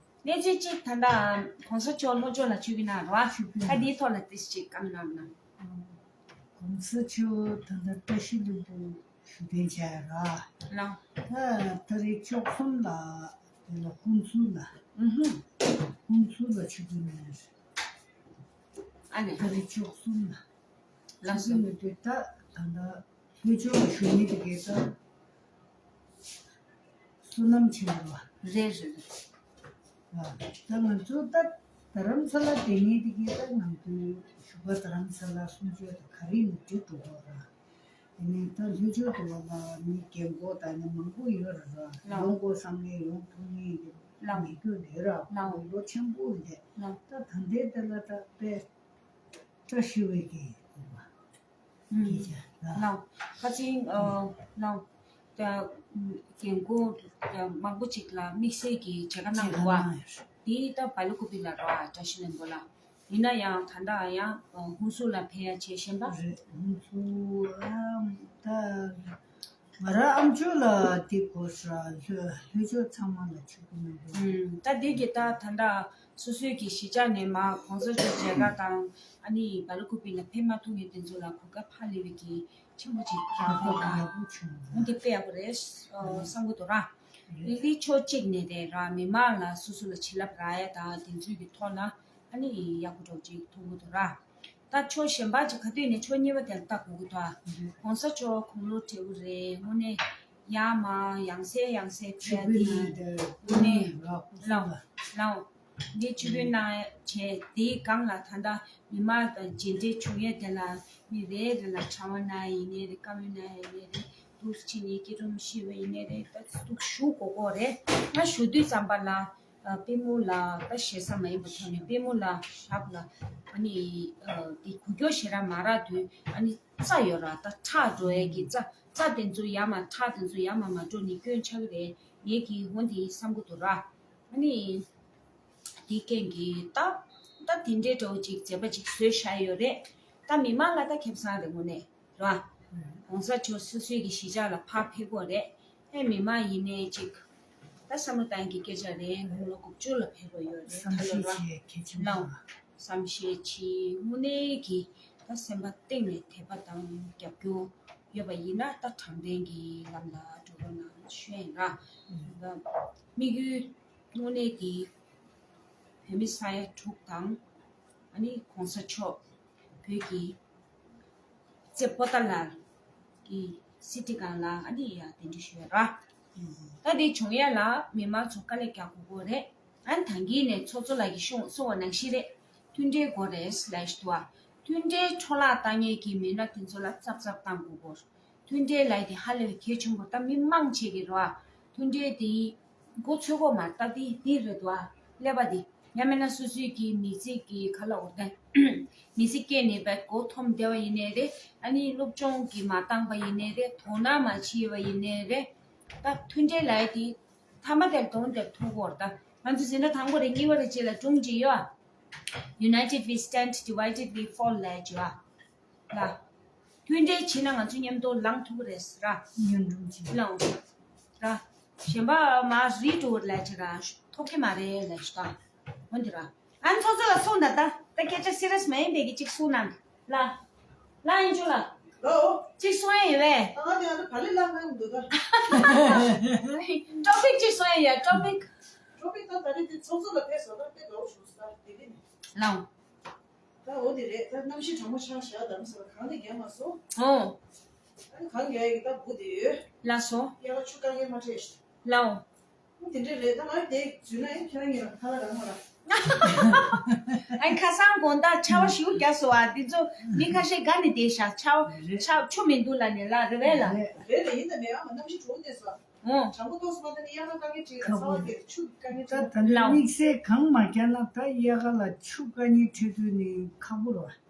གནས་ཚུལ་གཅིག་ད་ལྟ་༸གོང་ས་མཆོག་ལྷོ་ཕྱོགས་ལ་ཆིབས་ཀྱི་ན་ར། ད་དེའི་ཐོག་ལ་ཏིས་གཅིག་བཀའ་མོལ་གནང་རོགས་གནང་། ༸གོང་ས་མཆོག་ད་ལྟ་བཀྲ་ཤིས་ལྷུན་པོ་ཞུ་གཏན་བྱས་ར། ལའོ། ད་ད་རེས་བཅུ་གསུམ་ལ་དེ་ལ་ཀུན་གསལ་ལ། ཨུ་ཧུ། ཀུན་གསལ་ལ་ཆིབས་ཀྱི་ན་ར། ཨ་ནི། ད་རེས་བཅུ་གསུམ་ལ། ལགས་སོ། ཆིབས་ཀྱི་ན་དེ་ད་ད་ལྟ་ལྷོ་ཕྱོགས་ལ་བཞུགས་མཁན་དེ་གས་ད་བསོད་ནམས་ཆེན་པོ་རེད། རེད་རེད་རེད། ད་ང་ཚོ་ད་རྡ་རམ་ས་ལ་བསྡད་མཁན་དེ་གས་ད་ང་ཚོའི་བཞུགས་སྒར་རྡ་རམ་ས་ལ་གསུང་ཆོས་དང་ག་རེ་ཡིན་ན་འགྲིག་འགྲོ་གི་ར། དེ་ནས་ད་ལྷོ་ཕྱོགས་དེ་བ་ལ་མི་རྒན་གོག་དང་ནི་མང་པོ་ཡོད་ར། ལགས། ཡོང་དགོས་བསམ་ནས་ཡོང་ཐུབ་མཁན་གྱི་ལགས། མི་རྒྱུ་ལས་ར། ལགས། ལོ་ཆེན་པོ་ལས། ལགས། ད་ད་ལྟའི་དེ་ལ་ད་དཔེ་བཀྲ་ཤིས་པའི་གི་དགོངས་པ། ཨུམ། སྐད་ཆ་ར། ལའོ། ཁ་ཅིག་ཨ། ལའོ། ད་རྒན་གོག་ད་མང་པོ་ཅིག་ལ་དམིགས་བསལ་གྱི་མཇལ་ཁ་གནང་འདུག་བ། མཇལ་ཁ་གནང་ཡོད། དེ་ད་སྦེལ་ཀོབ་ལ་ར། བཀྲ་ཤིས་ལྷུན་པོ་ལ། ཡིན་ན་ཡང་ད་ལྟ་ཡང་ཧུན་སུར་ལ་ཕེབས་ཡ་བྱེད་བཞིན་པ། རེད། ཧུན་སུར་ཨ་ད་ ང་རང་ཨ་མཆོག་ལ་དེ་གོ་ས་ལྷོ་ལྷོ་ཕྱོགས་ཚང་མ་ལ་ཆོག་གི་མི་འདུག་ཨུམ། ད་དེ་གི་ད་ད་ལྟ་སོ་སོའི་གི་གཞིས་ཆགས་ནས་མ་གོང་ས་མཆོག་མཇལ་ཁ་དང་ཨ་ནི་སྦེལ་ཀོབ་ལ་ཕེབས་མ་ཐུབ་མཁན་དེ་ཚོ་ལ་གོ་སྐབས་ཧ་ལས་པའི་གི་ཆེན་པོ་ཅིག་རག་པ་ཡག་པོ་བྱུང་འོན་ཏེ་དཔེ་ཡག་པོ་རེད་བསམ་གི་འདུག་ར། ཨིན་ལི་ཕྱོགས་གཅིག་ནས་རེད་ར། མི་མང་ལ་སོ་སོ་ལ་བྱིན་རླབས་རག་ཡ་དང་དེ་ཚོའི་གི་ཐོག་ན་ཨ་ནི་ཡག་པོ་འདྲ་བོ་ཅིག་མཐོང་གི་འདུག་ར། ད་ཕྱོགས་གཞན་པ་ཅིག་ག་དུས་ནས་ཕྱོགས་གཉིས་པ་དེར་ལྟ་དགོས་ཀྱི་འདུག་ཨ། གོང་ས་མཆོག་དགུང་ལོ་བགྲེས་པོ་རེད། དངོས་གནས་ཡར་མར་ཡང་སེ་ཡང་སེ་ཕེབས་ཏེ་དངོས་གནས་ལའོ་ལའོ་འདི་ཆུ་བོའི་ནང་བྱས་དེའི་སྒང་ལ་ད་ལྟ་མི་མང་དང་མཇལ་འཕྲད་བྱུང་ཡས་དེ་ལ་མི་རེ་རེ་ལ་ཕྱག་དབང་གནང་ཡས་ཡིན་ནའི་རེད། བཀའ་མོལ་གནང་ཡས་ཡིན་ནའི་རེད། འདུག་སེ་ཕྱིན་ནས་སྐྱིལ་ཀྲུང་བཞེས་པ་ཡིན་ནའི་རེད། ད་འདུག་སེ་བཞུགས་དགོས་ཀྱི་རེད། ང་བཞུགས་དུས་ཙམ་པ་ལ། ཨ། པུས་མོ་ལ་ད་ཞེ་ས་མ་ཡིན་པ་ཐོག་ནས་པུས་མོ་ལ་ཞབས་ལ་ཨ་ནི་ཨ་དེ་འགུལ་སྐྱོད་ཞེ་དྲག་མ་རག་དུས་ཨ་ནི་རྩ་ཡོད་ར། ད་ཁྲག་འགྲོ་ཡས་ཀྱི་རྩ་རྩ་དེ་ཚོ་ཡར་མར་ཁྲག་དེ་ཚོ་ཡར་མར་མ་འགྲོ་ནི་སྐྱོན་ཆགས་ཀྱི་རེད། ངས་ཀྱི་འོ་འདི་བསམ་གྱི་འདུག་ར། ཨ་ནི་དེའི་རྐྱེན་གྱིས་ད་ད་དེ་འདྲའི་འདྲ་བོ་ཅིག་མཛད་པ་ཅིག་བཟོས་བཞག་ཡོད་རེད། ད་མི་མང་ལ་ད་ཁེ་བཟང་རེད་དངོས་གནས། ར། གོང་ས་མཆོག་སོ་སོའི་གི་གཞིས་ཆགས་ལ་ཕར་ཕེབས་དགོས་རེད། ཨེ་མི་མང་ཡིན་ནའི་ཅིག་ད་བསམ་བློ་བཏང་གི་སྐད་ཆ་རེད། དགུང་ལོ་དགུ་བཅུ་ལ་ཕེབས་པ་ཡོད་རེད། བསམ་ད་ལོ་ཤེས་ར་བྱེད་གལ་ཆེན་པོ་ལའོ། རེད། བསམ་ཤེས་བྱེད་དངོས་གནས་ཀྱི་ད་སེམས་པ་གཏིང་ནས་དད་པ་དང་རྒྱབ་སྐྱོར་ཡོད་པ་ཡིན་ན་ད་དྲང་བདེན་གྱི་ལམ་ལ་འགྲོ་རོགས་གནང་ཞུ་ཡིན་ར། ད་དམིགས་ཡུལ་དངོས་གནས་ཀྱི་བོད་མི་ས་ཡ་དྲུག་དང་ཨ་ནི་གོང་ས་མཆོག་བོད་ཀྱི་རྩེ་པོ་ཏཱ་ལ་གི་སི་ཏི་སྒང་ལ་ཨ་ནི་ཡ་གདན་འདྲེན་ཞུ་ཡ་ར། ད་དེ་བྱུང་ཡ་ལ་མི་མང་ཚོ་དཀའ་ལས་རྒྱག་དགོས་ཀྱི་རེད། ཨ་ནི་ད་གིན་ནས་ཚོགས་གཙོ་ལགས་ཀྱིས་གསུངས་གསུངས་པ་ནང་བཞིན་རེད། མཐུན་སྒྲིལ་དགོས་རེད་ལབ་ཞུ་དུས་ཨ། མཐུན་སྒྲིལ་འཕྲོ་བརླག་བཏང་མཁན་གྱི་མི་སྣ་དེ་ཚོ་ལ་ཙབ་ཙབ་བཏང་དགོས་ཀྱི་རེད། མཐུན་སྒྲིལ་ལབ་ཡ་དེ་ཧ་ལས་པའི་གལ་ཆེན་པོ། ད་མི་མང་ཆེ་གི་རེད་བ། མཐུན་སྒྲིལ་དེ་མགོ་ཚོད་གོ་མ་ད་དེ་དེ་རེད་བ། ཀླད་པ་དེ་ཡང་མིན་ན་སོ་སོའི་གི་མི་ཚེ་གི་ཁ་ལ་འོ་དེ་མི་ཚེ་སྐྱེལ་ནས་བས་མགོ་འཐོམ་བསྡད་པ་ཡིན་ནའི་རེད། ཨ་ནི་སློབ་སྦྱོང་གི་མ་བཏང་པ་ཡིན་ནའི་རེད། དོ་སྣང་མ་བྱས་པ་ཡིན་ནའི་རེད། ད་མཐུན་སྒྲིལ་ལབ་ཡ་དེ་མཐའ་མ་དེར་དོན་དེར་ཐུག་གོ་རེད། ད་ང་ཚོ་འཛིན་གྲྭ་དང་པོ་རེ་གཉིས་པ་རེ་བཅས་ལ་སྒྲུང་ཅིག་ཡོད་ཨ། United we stand, divided we fall ལབ་ཡ་ཅིག་ཡོད་ཨ། ལ། མཐུན་སྒྲིལ་བྱས་ན་ང་ཚོ་མཉམ་དུ་ལངས་ཐུབ་ཀྱི་རེད་ཟེར་ར། མཉམ་དུ་བྱས། ལངས། ར། གཞན་པ་མ་རིག་འགྲོ་ལས་བྱེད་ར་ཐོབ་ཀྱི་མ་རེད་ལས་ཤག་འོན་ཏེ་ར། ཨ་ནི་ཚོགས་གཙོ་ལ་གསུངས་ན་ད་ད་སྐད་ཆ་སི་རི་ཡས་མ་ཡིན་པའི་གི་གཅིག་གསུངས་ན། ལ། ལ་ཡིན་ཆོག་ལ། ལོ། གཅིག་གསུང་ཡ་ཡོད་པས། ད་ང་དེ་ང་ཚོ་བ་ལི་ལ་ང་འདུག་ད། ཊོ་པིག་གཅིག་གསུང་ཡ་ཡོད། ཊོ་པིག་ཊོ་པིག་ད་ད་རེས་དེ་ཚོགས་གཙོ་ལ་ཕེབས་སོང་ད་དཔེ་དགའ་བོ་བྱུང་སོང་ད་དེ་རིང་། ལ། ད་འོ་དེ་རེད། ད་གནམ་གཤིས་གྲང་མོ་ཆགས་བཞག་དམ་ཟེར་བ་གང་ནས་བརྒྱབ་མ་སོང་། ཨོ། ཨ་ནི་གང་རྒྱག་ཡག་གི་ད་སྦུག་དེ་ཡོད། ལགས་སོ། དབྱར་ཁ་ཆུ་དཀའ་ངལ་མ་འཕྲད་ཤག་ལའོ། ཨ་དེ་འདྲས་རེད། ད་ང་དེ་འཛུལ་ན་ཡང་ཁྱེད་རང་གཉིས་ལ་ཁ་ལག་རག་མ་རག་ཨ་ནི་ཁ་སང་དགོང་དག་ཆར་པ་ཞེ་པོ་བརྒྱབ་སོང་བ། འདི་ཚོ་མི་ཁ་ཤས་དགའ་ནས་བསྡད་ཤག་ཆར་པ་ཆར་པ་ཆུ་མི་འདུག་ལབ་ནས་ལ་རེད་པས་ལ། རེད་རེད། ཡིན་ད་མེད་ཨ་མ་གནམ་གཤིས་གྲང་མོ་བསྡད་སོང་། ཨོ། གྲང་མོ་ཏོག་ཙམ་མ་ཐོན་ན་དབྱར་ཁ་དཀའ་ངལ་འཕྲད་ཀྱི་རེད། ཚ་བ་རྒྱག་ཆུ་དཀའ་ངལ་འཕྲད། ད་ད་ལྟ་དམིགས་བསལ་གང་མ་བརྒྱབ་ན་ད་དབྱར་ཁ་ལ་ཆུ་དཀའ་ངལ་འཕྲད་དུས་ནི་ཁག་པོ་རེད་བ།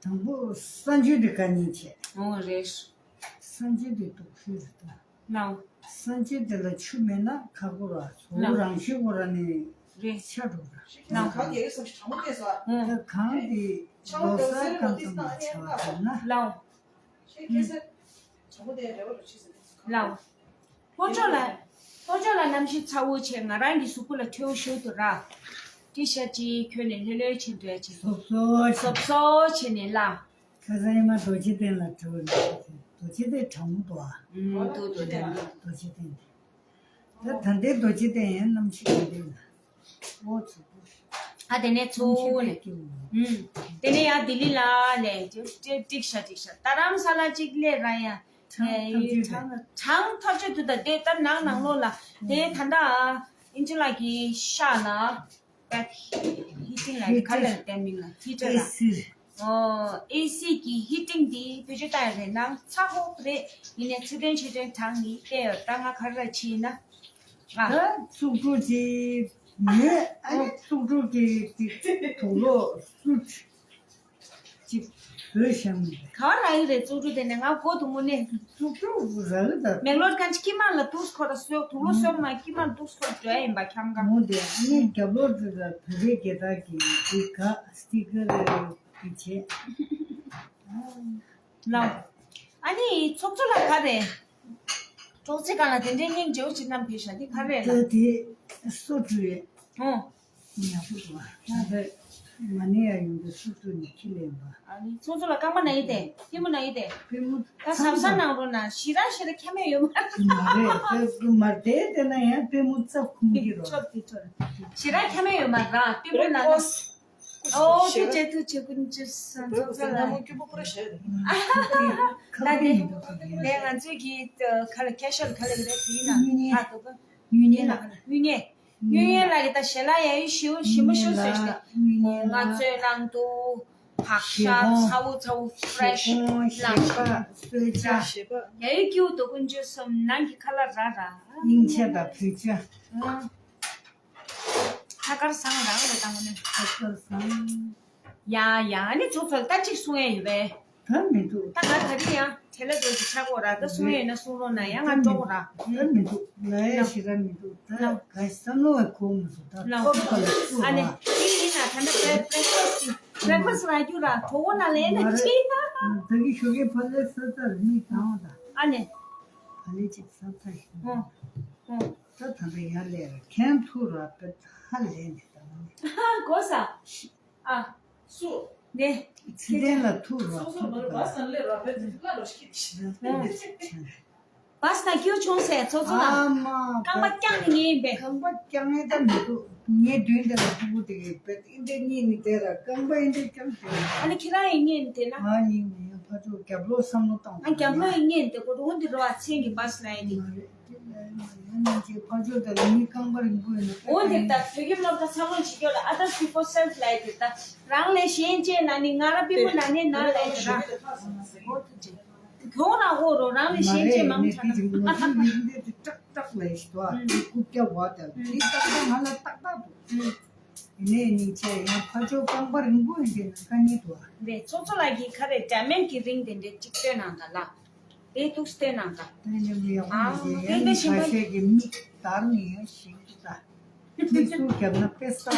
དང་པོ་ས་འཇུ་དེ་དཀའ་ངལ་ཆེ། ཨོ་རེད། ས་འཇུ་དེ་སྡུག་ཤོས་རེད་ད། ལའོ། ས་འཇུ་དེ་ལ་ཆུ་མེད་ན་ཁག་པོ་རེད་བ། ཟོག་ལའོ། རང་ཤི་བོ་ར་ནི་རེད། ཆ་འགྲོ་ར། ལའོ། གང་རྒྱག་གི་བསམ་ཞིག་གྲང་མོ་བསྡད་སོང་། ཨོ། ད་གང་དེ་ལོ་གསར་གང་ཙམ་ལ་ཆ་བ་བྱས་ན། ལའོ། ལའོ། ལྷོ་ཕྱོགས་ལ་ལྷོ་ཕྱོགས་ལ་གནམ་གཤིས་ཚ་བོ་ཆེ། ང་རང་གི་གཟུགས་པོ་ལ་ཁྲེའུ་ཞུ་འདུག་ར། ཏི་ཤར་ཅིག་གྱོན་ནས་ལྷོད་ལྷོད་བྱེད་འགྲོ་ཡ་ཅིག་སོབ་སོབ་བྱེད། སོབ་སོབ་བྱེད་ནས་ལ། ཁ་སང་ཉི་མ་རྡོ་རྗེ་གདན་ལ་འགྲོ་བ་རེད། རྡོ་རྗེ་གདན་གྲང་མོ་འདུག་ཨ། ཨུམ། འདུག་འདུག་འདུག་ད་ད་ལྟའི་རྡོ་རྗེ་གདན་ཡང་གནམ་གཤིས་ག་འདྲ་ཡིན། ཨོ་ཚུགས་པོ། ཨ་དེ་ནས་ཚུགས་ནས། ཨུམ། དེ་ནས་ཡང་ལྡི་ལི་ལ་ལས་ཀྲིག་ཤ་ཀྲིག་ཤ། རྡ་རམ་ས་ལ་གཅིག་སླེབས་ར་ཡ། གྲང་ཐག་ཆོད་དུ། གྲང་ཐག་ཆོད་དུ་ད་དེ་ལྟར་ནང་ནང་ལོགས་ལ་དེ་ད་ལྟ་ཨིན་ཇི་ལགས་ཀྱི་ཤག་ན་ད་ཧི་ཊིང་ལ་ག་ལ་བསྟན་མིན་ལ་ཧི་ཊར་ལ། ཨེ་སི། ཨོ། ཨེ་སི་གི་ཧི་ཊིང་འདི་བེད་སྤྱོད་བཏང་ཡ་རེད། ནང་ཚ་ཁོག་རེད། ཡིན་ནའི་ཚུལ་ལྡན་ཆེ་ཆུང་གྲངས་ནི་བལྟས་ཡོད། ད་ང་ག་རེ་ལ་ཕྱིན་ན། ཨ། ད་བཙོག་གྲུ་ཅིག་ཉོས། ཨ་ནི་བཙོག་གྲུ་གི་དུག་ལོག་སུ་ཅིག་བཟོས་ཤག་མི་ག་ར་ཡི་རེད། བཙོག་གྲུ་དེ་ནས་ང་མགོ་དུ་མུ་ནས། བཙོག་གྲུ་ར་ལི་ད། མེག་ལོར་གན་ཅི་ཀི་མ་ལ་དུག་སྐོར་སོ་དུག་ལོག་སོ་མ་ཀི་མ་དུག་སྐོར་འགྲོ་ཡ་ཡིན་པ་ཁྱམ་ག་མོ་དེ། ཨ་ནི་རྒྱབ་ལོག་དེ་ལ་བོད་པའི་རྒྱལ་དར་གྱི་དེ་ག་སི་ཊི་ཀར་རེ་རེ་དེ་བྱས། ལའོ། ཨ་ནི་ཚོགས་གཙོ་ལགས་ག་རེད། ཅོག་ཙེ་སྒང་ལ་དེ་འདྲའི་སྙིང་རྗེ་བོ་ཅིག་བསྣམས་ཕེབས་ཤག་འདི་ག་རེད་ལགས། ད་དེ་སོ་བཀྲུས་ཡོད། ཨོ། ཡག་པོ་འདུག་ཨ། ད་མ་ཎི་ཡ་ཡོང་དུས་སོ་བཀྲུས་ནས་ཁྱི་ལེན་པ། ཨ་ནི་ཚོགས་གཙོ་ལགས་རྐང་པ་ན་ཡིན་ཏེ། པུས་མོ་ན་ཡིན་ཏེ། པུས་མོ་ད་གཟབ་གཟབ་གནང་རོགས་གནང་། ཞེ་དྲག་ཞེ་དྲག་ཁྱབ་མེད་ཡོད་མ་རེད། མ་རེད། དེ་མ་རེད། དེ་ན་ཡང་པུས་མོ་རྩབ་ཁུམ་གྱི་རོ། ཅོག་དེ་ཅོག་ཞེ་དྲག་ཁྱབ་མེད་ཡོད་མ་རེད། པུས་མོ་ན་ན། ཨོ་ཁྱེད་ཅེ་ཐུ་ཆེ་ཀུན་ཅི་སང་ཚོགས་གཙོ་ལགས། ད་དེ་དེ་ང་ཚོས་ཀྱི་ཁ་ལ་ཁེ་ཤལ་ཁ་ལ་རེད་དེ་ཡིན་ན་ཧ་ཏོ་ག་ཡུན་ཡན་ལགས་ཡུན་ཡན་ཡུན་ཡན་ལགས་ཀྱི་ད་ཞལ་ལག་ཡ་ཡུ་ཞིའུ་ཞིམ་པོ་ཞིའུ་ཟེར་ཞིག་ང་ཚོའི་ནང་དུ་བག་ཤ་ཚ་བོ་ཚ་བོ་ཕྲེ་ཤི་ལ་ཞིམ་པོ་ཞིམ་པོ་ཡ་ཡུ་ཀྱུ་དོ་ཀུན་ཅི་སོམ་ནང་གི་ཁ་ལག་ར་ར་ཡིན་ཆེ་ད་བུ་ཆ། ཨ། ཐ་སྐར་བཟང་རང་ལ་བཏང་ནས། ཐ་སྐར་བཟང་། ཡ་ཡ་ཨ་ནི་ཚོགས་གཙོ་ལ་ད་གཅིག་གསུང་ཡས་ཡོད་པས། ད་མི་འདུག་ད་ང་ད་རིང་ཡང་དེ་ལ་འགྲོ་གི་ཆག་གོ་ར། ད་གསུང་ཡས་ན་གསུང་རོགས་གནང་། ཡང་ང་འགྲོ་གོ་ར། ད་མི་འདུག་ལ་ཡ་ཞེ་དྲག་མི་འདུག་ད་ག་བསམ་བློ་བ་གོ་མི་འདུག་ད་ལ་ཐོབ་པ་ལ་སུ་ཨ་ནི་ར། དེ་ཡིན་ན་ད་ནི་བྲེ་བྲེག་ཕ་སི་ཊི་བྲེག་ཕ་སི་ཊི་རག་རྒྱུ་ར་གྲོགས་པོ་ན་ལེན་ན་ཅི། ད་གི་ཞོགས་ཀའི་ཕ་ལས་ས་ཚར་མི་གང་བ་ད། ཨ་ནི་ཕ་ལས་ཅིག་ས་ཚར་ཡིན། ཨོ་ཨོ། ད་ད་ལྟ་ཡར་ལས་ར་ཁན་ཐུ་ར་པེ་ཧ་ལས་ནས་ད་ནི། གོ་ས། ཨ། སུ། ནེ། ཚེ་བརྟན་ལ་ཐུག་རོགས། སོ་སོ་མ་རུ་བ་སང་ལེ་ར་བེ་ཚི་ལ་རོ་ཤི་ཤི་ལ་བེ་ཚི་ཆན། བ་སང་ཀྱུ་ཆུང་སེ་ཚོ་ཚོ་ལ། ཨ་མ། རྐང་པ་བརྐྱངས་ནས་ཉལ་བས། རྐང་པ་བརྐྱངས་ནས་ད་མི་འདུག་ངའི་མདུན་དེ་ལ་ཕྲུ་གུ་དེ་གི་བེ་ཨིན་དེ་གཉིས་ནི་དེ་ར་རྐང་པ་ཨིན་དེ་བརྐྱངས་དེ། ཨ་ནི་ཁྱེད་རང་ཡིན་ཉན་དེ་ན། ཨ་ནི་ངའི་ཕ་ཚོ་རྒྱབ་ལོག་བསམ་བློ་བཏང་། ཨ་རྒྱབ་ལོག་ཡིན་ཉན་དེ་གོ་རུ་འོན་དེ་རོ་ཨ་ཚེ་གི་བ་སང་ལ་ཡིན་དེ། མ་རེད། འོན་ཏེ་ད་བོད་ཀྱི་སློབ་གྲྭ་ཚང་མ་བྱེད་རྒྱུ་ལ་others before self ལབ་ཡ་དེ་ད་རང་ལས་གཞན་གཅེས་ན་ནི་ང་རང་པུས་མོ་ན་ནས་ན་ལབ་ཡ་དེ་ར། གྱོང་རག་གོ་རོ། རང་ལས་གཞན་གཅེས་མང་ཆ་ན། ཏག་ཏག་ལས་ཤི་དོ། ཨ་ཏི་ཀུ་ཀྱ་བ་དང་ཏི་ཏག་ཏག་ང་ལ་ཏག་ཏག་འདུག་ཡིན་ནའི་ཉིན་བྱས་ཡང་ཕ་ཚོ་རྐང་པ་རིང་པོ་ཡིན་དེ་ན་དཀའ་ངལ་འདུག་ཨ། རེད། ཚོགས་གཙོ་ལགས་ཀྱིས་ཁ་རེ་འདྲ་མིན་གྱི་རིང་དེ་འདྲའི་གཅིག་སྟོན་གནང་དང་ལ། དེ་ཐུགས་སྟོན་གནང་དང་། དེ་ནི་མི་ཡག་པོ་ཨ་མི་ཤེས། དེ་ཡང་འདྲ་ཞིག་ཁ་ཤས་ཀྱི་མིག་དར་ནས་ཡང་ཞིག་ཏུ་ལྟ། མིག་ཟུར་བརྒྱབ་ན་དཔེ་སྲ།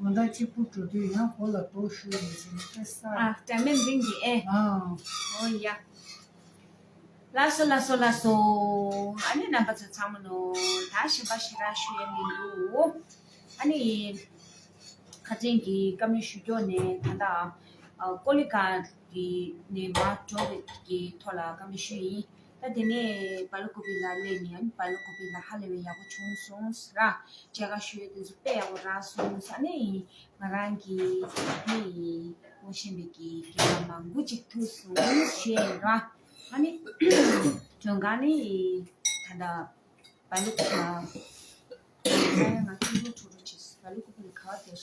དགོང་དག་གཅིག་པུ་འགྲོ་དུས་ཡང་སྒོ་ལ་རྡོ་གཞུས་ནས་ཟིན་ན་དཔེ་སྲ། ཨ་འདྲ་མིན་རིང་གི་ཨེ། ཨ། ཨོ་ཡ། ལགས་སོ་ལགས་སོ་ལགས་སོ། ཨ་ནི་རྣམ་པ་ཚོ་ཚང་མ་ནོ་ད་ཞིམ་པ་ཞེ་དྲག་ཞུ་ཡ་མི་འདུག་ཨ་ནི་ཁ་ཅན་གྱི་བཀའ་མོལ་ཞུ་རྒྱུ་ནས་ད་ལྟ་ཀོ་ལི་གྷལ་གྱི་ནས་མར་འགྲོ་བའི་གི་ཐོག་ལ་བཀའ་མོལ་ཞུ་ཡིན། ད་དེ་ནས་སྦ་ལ་ཀུ་པི་ལ་སླེབས་ནས་ཨ་ནི་སྦ་ལ་ཀུ་པི་ལ་ཧ་ལས་པའི་ཡག་པོ་བྱུང་སོང་ཟེར་ར། མཇལ་ཁ་ཞུ་ཡ་དེ་ཚོ་དཔེ་ཡག་པོ་རག་སོང་ཟེར་ནས་ཡིན། ང་རང་གི་ནི་ངོ་ཤེས་པའི་གི་རྒན་པ་མང་པོ་ཅིག་ཐུག་སོང་ཞེས་ར། ཨ་ནི་མགྲོན་ཁང་ནི་ད་ལྟ་སྦ་ལ་ཀུ་པི་ལ་ང་ང་ཐུག་རུ་ཐུག་རུ་བྱས་སྦ་ལ་ཀུ་པི་ལ་ག་བ་བསྡད་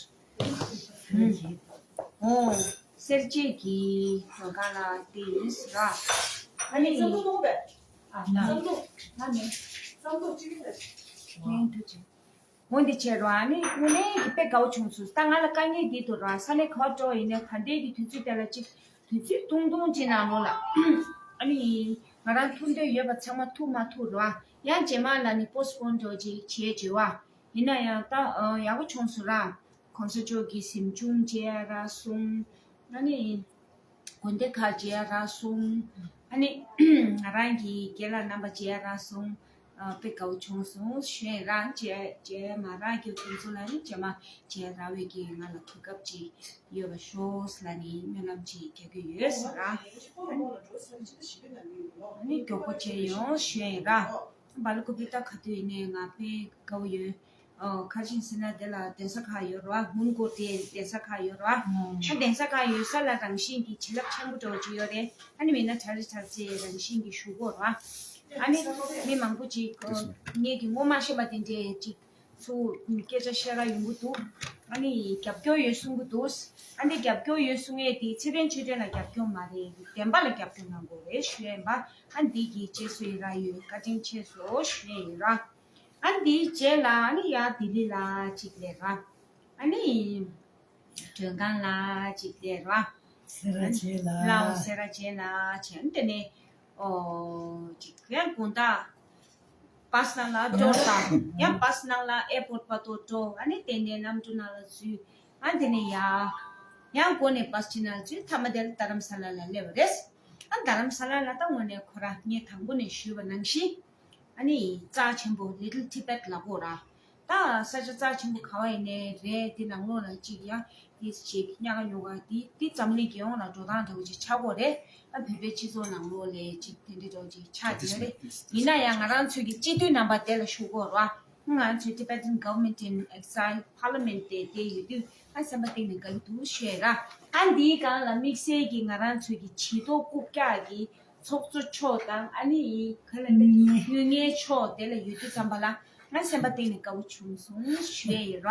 སོང་། ཨོ་སེར་བྱེས་ཀྱི་མགྲོན་ཁང་ལ་བསྡད་ཡིན་ཟེར་ར། ཨ་ནི་ཨ་ན་ཨ་ནི་ཨ་ནི་ཐུག་ཅིག་འོན་ཏེ་བྱས་རོགས་ཨ་ནི་དངོས་གནས་ཀྱི་དཔེ་དགའ་བོ་བྱུང་སོང་། ད་ང་ལ་དཀའ་ངལ་འདི་འདུག་རོགས་ས་གནས་ག་པར་འགྲོ་ཡིན་ནའི་ད་ལྟའི་གི་དུས་ཚོད་དེ་ལ་ཅིག་དུས་ཚོད་ཐུང་ཐུང་ཅིག་ནང་ལོགས་ལ་ཨ་ནི་ང་རང་ཐུག་འདོད་ཡོད་པ་ཚང་མ་ཐུག་མ་ཐུག་རོགས་ཡང་རྗེས་མ་ལ་ནི་པོ་སི་པོན་འགྲོ་ཅིག་བྱས་བྱས་བ་ཡིན་ན་ཡང་ད་ཡག་པོ་བྱུང་སོང་ར། གོང་ས་མཆོག་གི་གཟིམ་ཆུང་མཇལ་རག་སོང་། ཨ་ནི་དགོན་སྡེ་ཁག་མཇལ་རག་སོང་། ཨ་ནི་ང་རང་གི་རྒན་ལགས་རྣམ་པ་མཇལ་རག་སོང་། ཨ་དཔེ་དགའ་བོ་བྱུང་སོང་ཞུས་ར། མཇལ་མཇལ་མ་རག་རྒྱུ་དེ་ཚོ་ལ་ནི་རྗེས་མ་མཇལ་རག་པའི་གི་ང་ལ་གོ་སྐབས་ཅིག་ཡོད་པ་ཤོག་ལ་ནི་སྨོན་ལམ་ཅིག་རྒྱག་གི་ཡོད་ཟེར་ར། ཨ་ནི་མགྱོགས་པོ་མཇལ་ཡོང་ཞུས་ར། སྦ་ལ་ཀུ་པི་ད་ག་དུས་ཡིན་ནའི་ང་དཔེ་དགའ་བོ་ཡོད། ཨོ་ཁ་ཅིག་ཟེར་ན་དེ་ལ་གདན་ས་ཁག་ཡོད་རེད་བ། མོན་གྷོ་དེ་གདན་ས་ཁག་ཡོད་རེད་བ། ཨ་གདན་ས་ཁག་ཡོད་ས་ལ་རང་བཞིན་གྱི་བྱིན་རླབས་ཆེན་པོ་འདྲ་བོ་ཅིག་ཡོད་རེད། ཨ་ནི་མིན་ན་གྲ་རེ་གྲ་ཚེ་རང་བཞིན་གྱི་ཞུ་གོ་རེད་བ། ཨ་ནི་མི་མང་པོ་ཅིག་ངེད་ཀྱི་ངོ་མ་ཤེས་པ་དེ་འདྲས་ཅིག་ཚུར་སྐད་ཆ་བཤད་ག་ཡོང་གི་འདུག་ཨ་ནི་རྒྱབ་སྐྱོར་ཡོད་གསུང་གི་འདུག་ཨ་ནི་རྒྱབ་སྐྱོར་ཡོད་གསུང་ཡས་དེ་ཚེ་བརྟན་ཆོས་སྒྲོན་ལ་རྒྱབ་སྐྱོར་མ་རེད། བདེན་པ་ལ་རྒྱབ་སྐྱོར་གནང་དགོས་རེད་ཞུ་ཡས་ཡིན་པ། ཨ་ནི་འདི་གི་རྗེས་སུ་ཡི་རང་ཡོད། བཀའ་དྲིན་ཆེ་ཟེར་ཞུ་ཡས་ཡིན་ར། ཨ་ནི་དེའི་རྗེས་ལ་ཨ་ནི་ཡར་ལྡི་ལི་ལ་གཅིག་སླེབས་ར། ཨ་ནི་མགྲོན་ཁང་ལ་གཅིག་སླེབས་ར། སེ་ར་བྱེས་ལ། ལའོ་སེ་ར་བྱེས་ལ་བྱས། ཨ་ནི་དེ་ནས་ཨོ་གཅིག་ཡང་དགོང་དག་བ་སི་ནང་ལ་འགྲོ་དང་ཡང་བ་སི་ནང་ལ་ཨེར་པོར་ཊི་བར་དུ་འགྲོ། ཨ་ནི་དེ་ནས་གནམ་གྲུ་ནང་ལ་འཛུལ། ཨ་ནི་དེ་ནས་ཡར་ཡང་སྒོ་ནས་བ་སི་ཅིག་ནང་ལ་འཛུལ། མཐའ་མ་དེ་ལ་རྡ་རམ་ས་ལ་ལ་སླེབས་པ་རེད། ཨ་རྡ་རམ་ས་ལ་ལ་ད་དངོས་གནས་ཁོ་ར་ངས་དང་པོ་ནས་ཞུས་པ་ནང་བཞིན། ཨ་ནི་རྩ་ཆེན་པོ་Little Tibet ལབ་དགོས་ར། ད་ས་ཆ་རྩ་ཆེན་པོ་ག་བ་ཡིན་ནའི་རེད། དེ་ནང་ལོགས་ལ་གཅིག་ཡ་དེ་གཅིག་ཉག་ག་ཉོག་ག་དེ་དེ་འཛམ་གླིང་རྒྱལ་ཡོངས་ལ་འགྲོ་སྟངས་འདྲ་བོ་ཅིག་ཆགས་དགོས་རེད། ཨ་བོད་པའི་སྤྱི་ཚོགས་ནང་ལོགས་ལ་གཅིག་དེ་འདྲ་འདྲ་བོ་ཅིག་ཆགས་བསྡད་རེད། ཡིན་ན་ཡང་ང་རང་ཚོའི་གི་སྤྱི་འཐུས་རྣམ་པ་དེ་ལ་ཞུ་དགོས་ར། ང་ཚོའི་Tibetan Government in Exile Parliament དེ་དེ་ཡོད་དུས་ཨ་སེམས་པ་གཏིང་ནས་དགའ་གི་འདུག་ཞུ་ཡ་ར། ཨ་འདིའི་སྒང་ལ་དམིགས་བསལ་གྱི་ང་རང་ཚོའི་གི་བྱི་དོ་རྐུབ་བཀྱག་གི་ཚོགས་གཙོ་མཆོག་དང་ཨ་ནི་ག་ལ་དངུལ་གཉེར་མཆོག་དེ་ལ་ཡོད་དུས་ཙམ་པ་ལ་ང་སེམས་པ་གཏིང་ནས་དགའ་བོ་བྱུང་སོང་ཞུ་ཡ་ཡིན་ར།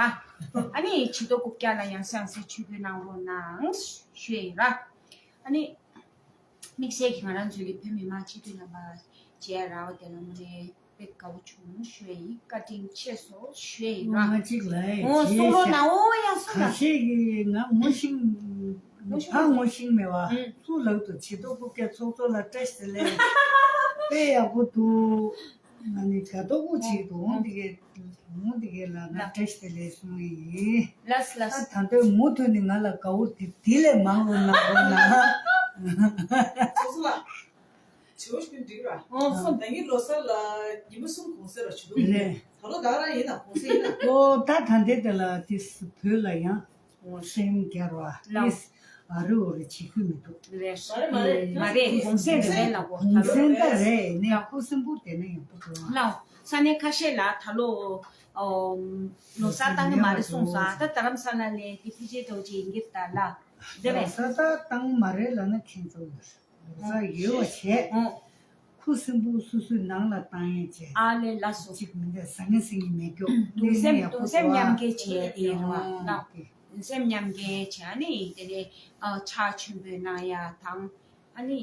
ཨ་ནི་བྱི་དོ་རྐུབ་བཀྱག་ལ་ཡང་སེ་ཡང་སེ་ཆུ་བོའི་གནང་རོགས་གནང་ཞུ་ཡ་ཡིན་ར། ཨ་ནི། དམིགས་བསལ་གྱིས་ང་རང་ཚོའི་གི་བོད་མི་མང་སྤྱི་འཐུས་རྣམ་པ་མཇལ་རག་པ་དེ་ལ་དངོས་གནས་དཔེ་དགའ་བོ་བྱུང་ཞུ་ཡ་ཡིན། བཀའ་དྲིན་ཆེ་སོང་ཞུ་ཡ་ཡིན་ར། ང་གཅིག་ལ་ཡ་འོ་གསུང་རོགས་གནང་། འོ་ཡ་གསུང་ཁ་ཤས་ཀྱིས་ང་ངོ་ཤེས་ངོ་ཤེས་ཕ་ངོ་ཤེས་མེད་པ་ཨུ། སུ་ལབ་འདུག་བྱི་དོ་རྐུབ་བཀྱག་ཚོགས་གཙོ་ལ་བཀྲ་ཤིས་བདེ་ལེགས། དཔེ་ཡག་པོ་འདུག་ང་ནི་དགའ་ཏོག་པོ་ཅིག་འདུག་འོང་འདི་གས་འོང་འདི་གས་ལ་ང་བཀྲ་ཤིས་བདེ་ལེགས་གསུང་གི་ཡིན། ལགས་ལགས། ཨ་ད་དུང་མུ་མཐུད་ནས་ང་ལ་དགའ་བོ་དེ་དེ་ལས་མང་རུ་གནང་རོགས་གནང་། སོ་སོ་ལ་བྱིའུ་ཞིག་འགྲིག་ར། ཨོ་སོ། ད་ངའི་ལོ་གསར་ལ་ཉི་མ་གསུམ་གུང་སེང་ར་བྱེད་འདུག་རེད། ད་ལོ་ད་རང་ཡིན་ན་གུང་སེང་ཡིན་ན། ཨོ་ད་ད་ལྟའི་དེ་ལ་དེ་བོད་ལ་ཡང་སེམས་རྒྱལ་བ་ལགས། ཨ་རི་འོ་རི་བྱེད་ཁུལ་མི་འདུག་མ་རེད་མ་རེད་མ་རེད། གུང་སེང་རེད་རེད་ལབ་གོ། གུང་སེང་ད་རེད་ནས་ཁུ་སིམ་པོ་དེ་ནས་ཡོང་གི་འདུག་ལགས། ས་གནས་ཁ་ཤས་ལ་ད་ལོ་ཨོ་ལོ་གསར་བཏང་གི་མ་རེད་གསུངས་སོང་། ཨ་ད་རྡ་རམ་ས་ལ་ལ་དེ་ཕི་ཇེ་ཏོ་ཅི་ཡིན་གྱི་ད་ལ་དེ་རེད། ལོ་གསར་ད་བཏང་མ་རེད་ལབ་ན་ཁྱེད་ཚོ་ལོ་གསར་ཡོད་བ་བྱས། ཨོ། ཁུ་སིམ་པོ་སོ་སོའི་ནང་ལ་བཏང་ཡས་བྱས། ཨ་ལས་ལགས་སོ། གཅིག་མི་འདྲ་ཟང་ངེ་ཟིང་ངེ་མེད་རྒྱུ། གདུང་སེམས་གདུང་སེམས་མཉམ་སྐྱེད་བྱེད་ཡས་དེ་ཡིན་རེད་བ། ལགས། གདུང་སེམས་མཉམ་སྐྱེད་བྱས་ནས་དེ་ནས་ཨ་ཕྱག་མཆོད་འབུལ་གནང་ཡ་དང་། ཨ་ནི་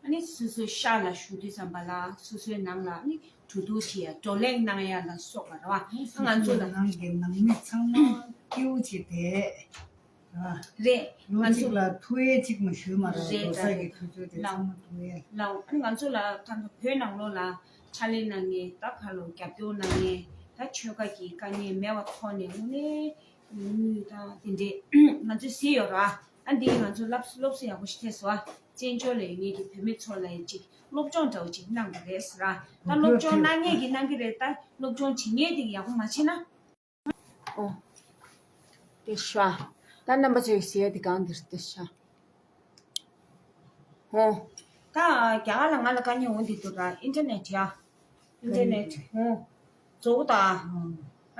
ཨ་ནི་སོ་སོའི་ཤག་ལ་བཞུགས་དུས་ཙམ་པ་ལ་སོ་སོའི་ནང་ལ་ཨ་ནི་གྲོས་བསྡུར་བྱེད་ཡ་བགྲོ་གླེང་གནང་ཡ་ལ་སོགས་པ་རེད་བ། ང་ཚོ་ལ་ནང་གི་ནང་མི་ཚང་མ་སྐྱིད་པོ་བྱས་བསྡད། རེད། ལོ་ང་ཚོ་གཅིག་ལ་ཐུག་ཡས་གཅིག་མ་ཞུས་མ་རེད། རེད་ལོ་གསར་གྱི་དུས་ཚོད་དེ་ཚང་མ་ཐུག་ཡས། ལགས། ཨ་ནི་ང་ཚོ་ལ་ད་ལྟ་བོད་ནང་ལོགས་ལ་ཕྱག་ལས་གནང་མཁན་ད་ཁ་ལོ་རྒྱབ་སྐྱོར་གནང་མཁན་ད་ཆོལ་ཁ་གི་དཀའ་ངལ་མེད་པ་ཐོག་ནས་དངོས་གནས་དངུལ་དང་དེ་འདྲས་ང་ཚོས་གཟིགས་ཡོད་ར། ཨ་འདི་ང་ཚོ་སློབ་སློབ་གསོ་ཡག་པོ་ཞིག་ཐེབས་སོང་ཨ། བཙན་བྱོལ་ལ་ཡོད་མཁན་གྱི་བོད་མི་ཚོ་ལ་ཡང་ཅིག་སློབ་སྦྱོང་འདྲ་བོ་ཅིག་གནང་དགོས་རེད་ཟེར་ར། ད་སློབ་སྦྱོང་གནང་མཁན་གྱི་གནང་གི་རེད། ད་སློབ་སྦྱོང་བྱེད་མཁན་དེ་གི་ཡག་པོ་མ་བྱས་ན། ཨོ། དེ་ཤ། ད་རྣམ་པ་ཚོས་ཟེར་ཡ་དེ་གང་འདིར་དེ་ཤ། ཨོ། ད་རྒྱ་གར་ལ་ང་ལ་དཀའ་ངལ་འོང་དེ་འདུག་ར། ཨིན་ཊར་ནེཊ་ཡ། ཨིན་ཊར་ནེཊ། ཨོ། གཙོ་བོ་ད།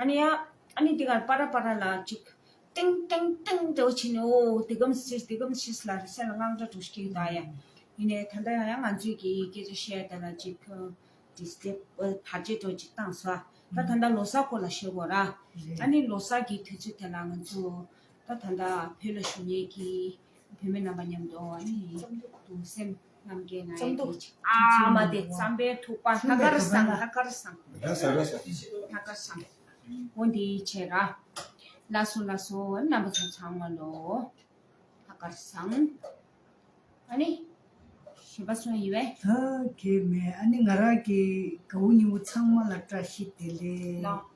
ཨ་ནི་ཡ། ཨ་ནི་དེ་གར་པ་ར་པ་ར་ལ་ཅིག་ཏིང་ཏིང་ཏིང་འདྲ་བོ་བྱས་ནས་ཨོ་དེ་གམ་སིས་དེ་གམ་སིས་ལ་རེ་སེ་ལ་དངངས་སྐྲག་འགྲོ་ཞིག་གི་ད་ཡ། ཡིན་ནའི་ད་ལྟ་ཡང་ཡང་ང་ཚོས་ཀྱི་སྐད་ཆ་བཤད་ད་ལ་ཅིག་ཌི་སི་པི་ལེ་བར་ཆད་འགྲོ་ཅིག་བཏང་སོ། ད་ད་ལྟ་ལོ་གསར་སྐོར་ལ་ཤོད་དགོས་ར། ཨ་ནི་ལོ་གསར་གྱི་དུས་ཚོད་དེ་ལ་ང་ཚོ་ད་ད་ལྟ་བོད་ལ་བཞུགས་མཁན་གྱི་བོད་མི་རྣམ་པ་མཉམ་དུ་ཨ་ནི་གདུང་སེམས་རྣམ་རྒྱལ་གནང་ཡ་གི་ཅིག་ཨ་མ་དེ་རྩམ་པའི་ཐུག་པ་ལྷག་དཀར་བཟང་ལྷག་དཀར་བཟང་། ར་ས་ར་ས། ལྷག་དཀར་བཟང་། འོ་འདི་བྱས་ར། ལགས་སོ་ལགས་སོ། རྣམ་པ་ཚོ་ཚང་མ་ལོ། ལྷག་དཀར་བཟང་། ཨ་ནི། གཞན་པ་སོང་ཡི་བས། ད་གལ་མེད། ཨ་ནི་ང་རང་གི་དགའ་བོ་ཉེ་བོ་ཚང་མ་ལ་བཀྲ་ཤིས་བདེ་ལེགས། ལགས།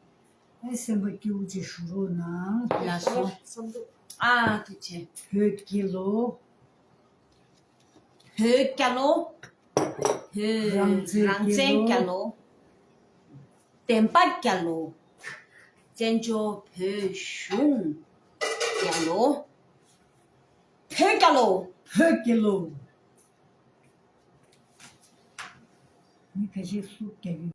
ཨ་སེམས་པ་སྐྱིད་པོ་ཅིག་བཞུགས་རོགས་གནང་། ལགས་སོ། ཨ་ཐུགས་རྗེ་ཆེ། བོད་རྒྱལ་ལོ། བོད་རྒྱལ་ལོ། བོད་རང་བཙན་རྒྱལ་ལོ། བདེན་པ་རྒྱལ་ལོ། བཙན་བྱོལ་བོད་གཞུང་རྒྱལ་ལོ། བོད་རྒྱལ་ལོ། བོད་རྒྱལ་ལོ། མི་ཁ་ཤས་སུ་རྒྱལ་ཡོད།